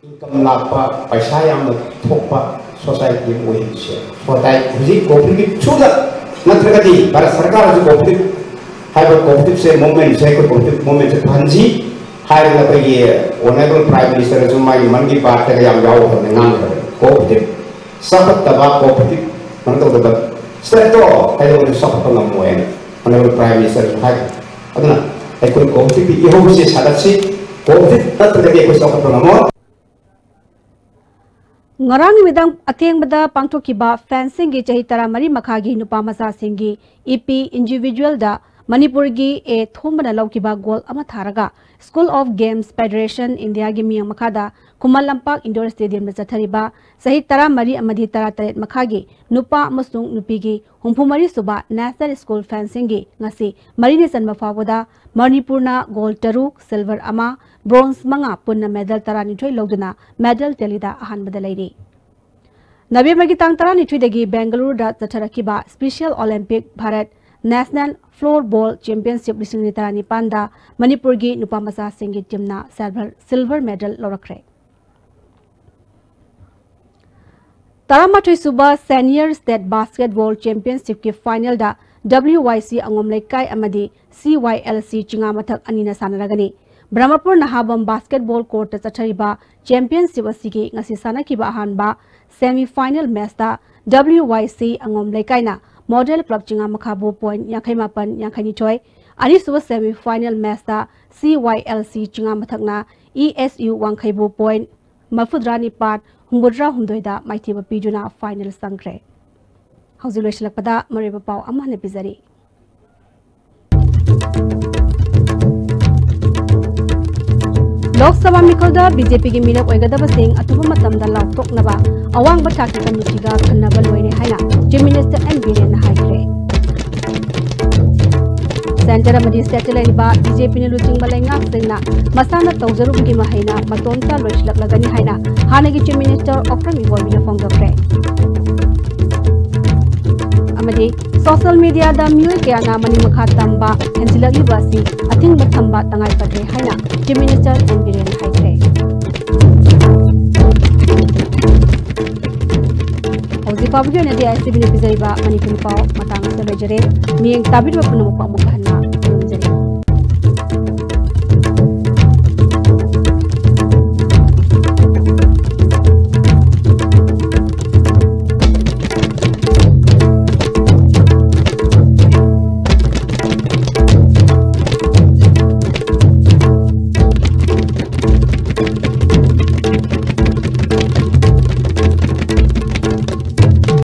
ꯏꯟꯀꯝ ꯂꯥꯛꯄ, ꯄꯩꯁꯥ ꯌꯥꯝꯅ ꯊꯣꯛꯄ ꯁꯣꯁꯥꯏꯇꯤ ꯑꯃ ꯑꯣꯏꯍꯟꯁꯦ꯫ ꯁꯣꯁꯥꯏꯇꯤ ꯍꯧꯖꯤꯛ ꯀꯣꯑꯣꯄꯔꯦꯇꯤꯚ ꯊ꯭ꯔꯨꯗ ꯅꯠꯇ꯭ꯔꯒꯗꯤ ꯚꯥꯔꯠ ꯁꯔꯀꯥꯔꯅꯁꯨ ꯀꯣꯑꯣꯄꯔꯦꯇꯤꯚ ꯍꯥꯏꯕ ꯀꯣꯑꯣꯄꯔꯦꯇꯤꯚꯁꯦ ꯃꯨꯚꯃꯦꯟꯠꯁꯦ, ꯑꯩꯈꯣꯏ ꯀꯣꯑꯣꯄꯔꯦꯇꯤꯚ ꯃꯨꯚꯃꯦꯟꯠꯁꯦ ꯐꯍꯟꯁꯤ ꯍꯥꯏꯔꯒ ꯑꯩꯈꯣꯏꯒꯤ ꯑꯣꯅꯔꯦꯕꯜ ꯄ꯭ꯔꯥꯏꯝ ꯃꯤꯅꯤꯁꯇꯔꯅꯁꯨ ꯃꯥꯒꯤ ꯃꯟ ꯀꯤ ꯕꯥꯠꯇꯒ ꯌꯥꯝ ꯌꯥꯎꯈ꯭ꯔꯕꯅꯤ, ꯉꯥꯡꯈ꯭ꯔꯕꯅꯤ꯫ ꯀꯣꯑꯣꯄꯔꯦꯇꯤꯚ ꯆꯥꯎꯈꯠꯇꯕ, ꯀꯣꯑꯣꯄꯔꯦꯇꯤꯚ ꯀꯩꯅꯣ ꯇꯧꯗꯕ ꯁ꯭ꯇꯦꯠꯇꯣ ꯀꯩꯗꯧꯕꯁꯨ ꯆꯥꯎꯈꯠꯄ ꯉꯝꯃꯣꯏ ꯍꯥꯏꯅ ꯑꯣꯅꯔꯦꯕꯜ ꯄ꯭ꯔꯥꯏꯝ ꯃꯤꯅꯤꯁꯇꯔꯁꯨ ꯍꯥꯏ꯫ ꯑꯗꯨꯅ ꯑꯩꯈꯣꯏ ꯀꯣꯑꯣꯄꯔꯦꯇꯤꯚꯀꯤ ꯏꯍꯧꯁꯦ ꯁꯥꯒꯠꯁꯤ꯫ ꯍꯧꯖꯤꯛ ꯅꯠꯇ꯭ꯔꯒꯗꯤ ꯑꯩꯈꯣꯏ ꯆꯥꯎꯈꯠꯄ ꯉꯝꯃꯣꯏ꯫ ꯉꯔꯥꯡ ꯅꯨꯃꯤꯗꯥꯡ ꯑꯊꯦꯡꯕꯗ ꯄꯥꯡꯊꯣꯛꯈꯤꯕ ꯐꯦꯟꯁꯤꯡꯒꯤ ꯆꯍꯤ ꯇꯔꯥꯃꯔꯤ ꯃꯈꯥꯒꯤ ꯅꯨꯄꯥ ꯃꯆꯥꯁꯤꯡꯒꯤ ꯏꯄꯤ ꯏꯟꯗꯤꯚꯤꯖꯨꯋꯦꯜꯗ ꯃꯅꯤꯄꯨꯔꯒꯤ ꯑꯦ ꯊꯣꯝꯕꯅ ꯂꯧꯈꯤꯕ ꯒꯣꯜ ꯑꯃ ꯊꯥꯔꯒ School of Games Federation Indiaꯒꯤ ꯃꯤꯠꯌꯦꯡ ꯃꯈꯥꯗ ꯈꯨꯃꯟ ꯂꯝꯄꯥꯛ ꯏꯟꯗꯣꯔ ꯁ꯭ꯇꯦꯗꯤꯌꯝꯗ ꯆꯠꯊꯔꯤꯕ ꯆꯍꯤ ꯇꯔꯥꯃꯔꯤ ꯑꯃꯗꯤ ꯇꯔꯥꯇꯔꯦꯠ ꯃꯈꯥꯒꯤ ꯅꯨꯄꯥ ꯑꯃꯁꯨꯡ ꯅꯨꯄꯤꯒꯤ ꯍꯨꯝꯐꯨꯃꯔꯤ ꯁꯨꯕ National School Fencingꯒꯤ ꯉꯁꯤ ꯃꯔꯤꯅꯤ ꯆꯟꯕ ꯐꯥꯎꯕꯗ ꯃꯅꯤꯄꯨꯔꯅ ꯒꯣꯜ ꯇꯔꯨꯛ, ꯁꯤꯜꯚꯔ ꯑꯃ, ꯕ꯭ꯔꯣꯟꯖ ꯃꯉꯥ, ꯄꯨꯟꯅ ꯃꯦꯗꯜ ꯇꯔꯥꯅꯤꯊꯣꯏ ꯂꯧꯗꯨꯅ ꯃꯦꯗꯜ ꯇꯦꯂꯤꯗ ꯑꯍꯥꯟꯕꯗ ꯂꯩꯔꯤ꯫ ꯅꯕꯦꯝꯕꯔꯒꯤ ꯇꯥꯡ ꯇꯔꯥꯅꯤꯊꯣꯏꯗꯒꯤ ꯕꯦꯡꯒꯂꯨꯔꯨꯗ ꯆꯠꯊꯔꯛꯈꯤꯕ Special Olympic Bharat National Floorball Championship ꯂꯤꯁꯤꯡ ꯑꯅꯤ ꯇꯔꯥꯅꯤꯄꯥꯟꯗ ꯃꯅꯤꯄꯨꯔꯒꯤ ꯅꯨꯄꯥ ꯃꯆꯥꯁꯤꯡꯒꯤ ꯇꯤꯝꯅ ꯁꯤꯜꯚꯔ, ꯁꯤꯜꯚꯔ ꯃꯦꯗꯜ ꯂꯧꯔꯛꯈ꯭ꯔꯦ꯫ ꯇꯔꯥꯃꯥꯊꯣꯏ ꯁꯨꯕ Senior State Basketball Championshipꯀꯤ ꯐꯥꯏꯅꯦꯜꯗ W Y C ꯑꯉꯣꯝ ꯂꯩꯀꯥꯏ ꯑꯃꯗꯤ C Y L C ꯆꯤꯉꯥꯃꯊꯛ ꯑꯅꯤꯅ ꯁꯥꯟꯅꯔꯒꯅꯤ꯫ ꯕ꯭ꯔꯍꯃꯄꯨꯔ ꯅꯍꯥꯕꯝ ꯕꯥꯁꯀꯦꯠꯕꯣꯜ ꯀꯣꯔꯠꯇ ꯆꯠꯊꯔꯤꯕ ꯆꯦꯝꯄꯤꯌꯟꯁꯤꯞ ꯑꯁꯤꯒꯤ ꯉꯁꯤ ꯁꯥꯟꯅꯈꯤꯕ ꯑꯍꯥꯟꯕ ꯁꯦꯃꯤ ꯐꯥꯏꯅꯦꯜ ꯃꯦꯆꯇ W Y C ꯑꯉꯣꯝ ꯂꯩꯀꯥꯏꯅ ꯃꯣꯗꯦꯜ ꯀ꯭ꯂꯕ ꯆꯤꯉꯥꯃꯈꯥꯕꯨ ꯄꯣꯏꯟ ꯌꯥꯡꯈꯩ ꯃꯥꯄꯟ, ꯌꯥꯡꯈꯩ ꯅꯤꯊꯣꯏ, ꯑꯅꯤꯁꯨꯕ ꯁꯦꯃꯤ ꯐꯥꯏꯅꯦꯜ ꯃꯦꯆꯇ C Y L C ꯆꯤꯉꯥꯃꯊꯛꯅ E S U ꯋꯥꯡꯈꯩꯕꯨ ꯄꯣꯏꯟ ꯃꯔꯐꯨꯇꯔꯥ ꯅꯤꯄꯥꯟ, ꯍꯨꯝꯐꯨꯇꯔꯥ ꯍꯨꯝꯗꯣꯏꯗ ꯃꯥꯏꯊꯤꯕ ꯄꯤꯗꯨꯅ ꯐꯥꯏꯅꯦꯜ ꯆꯪꯈ꯭ꯔꯦ꯫ ꯍꯧꯖꯤꯛ ꯂꯣꯏꯁꯤꯜꯂꯛꯄꯗ ꯃꯔꯨꯑꯣꯏꯕ ꯄꯥꯎ ꯑꯃ ꯍꯟꯅ ꯄꯤꯖꯔꯤ꯫ ꯂꯣꯛ ꯁꯚꯥ ꯃꯤꯈꯜꯗ B J Pꯒꯤ ꯃꯤꯔꯦꯞ ꯑꯣꯏꯒꯗꯕꯁꯤꯡ ꯑꯊꯨꯕ ꯃꯇꯝꯗ ꯂꯥꯎꯊꯣꯛꯅꯕ ꯑꯋꯥꯡꯕ ꯊꯥꯛꯀꯤ ꯀꯃꯤꯇꯤꯒ ꯈꯟꯅꯕ ꯂꯣꯏꯔꯦ ꯍꯥꯏꯅ Chief Minister N Birenꯅ ꯍꯥꯏꯈ꯭ꯔꯦ꯫ ꯁꯦꯟꯇꯔ ꯑꯃꯗꯤ ꯁ꯭ꯇꯦꯠꯇ ꯂꯩꯔꯤꯕ B J Pꯅ ꯂꯨꯆꯤꯡꯕ ꯂꯩꯉꯥꯛꯁꯤꯡꯅ ꯃꯁꯥꯅ ꯇꯧꯖꯔꯨꯕꯒꯤ ꯃꯍꯩꯅ ꯃꯇꯣꯝꯇ ꯂꯣꯏꯁꯤꯜꯂꯛꯂꯒꯅꯤ ꯍꯥꯏꯅ ꯍꯥꯟꯅꯒꯤ Chief Minister Okram Ibobiꯅ ꯐꯣꯡꯗꯣꯛꯈ꯭ꯔꯦ꯫ ꯑꯃꯗꯤ social mediaꯗ ꯃꯤꯑꯣꯏ ꯀꯌꯥꯅ ꯃꯅꯤꯡ ꯃꯈꯥ ꯇꯝꯕ ꯍꯦꯟꯖꯤꯜꯂꯛꯂꯤꯕ ꯑꯁꯤ ꯑꯊꯤꯡꯕ ꯊꯝꯕ ꯇꯉꯥꯏ ꯐꯗ꯭ꯔꯦ ꯍꯥꯏꯅ Chief Minister N Birenꯅ ꯍꯥꯏꯈ꯭ꯔꯦ꯫ ꯍꯧꯖꯤꯛ ꯐꯥꯎꯕꯒꯤ ꯑꯣꯏꯅꯗꯤ I S T Vꯅ ꯄꯤꯖꯔꯤꯕ ꯃꯅꯤꯄꯨꯔꯤ ꯄꯥꯎ ꯃꯇꯥꯡ ꯑꯁꯤꯗ ꯂꯣꯏꯖꯔꯦ꯫ ꯃꯤꯠꯌꯦꯡ ꯇꯥꯕꯤꯔꯤꯕ ꯄꯨꯝꯅꯃꯛꯄꯨ ꯑꯃꯨꯛ ꯍꯟꯅ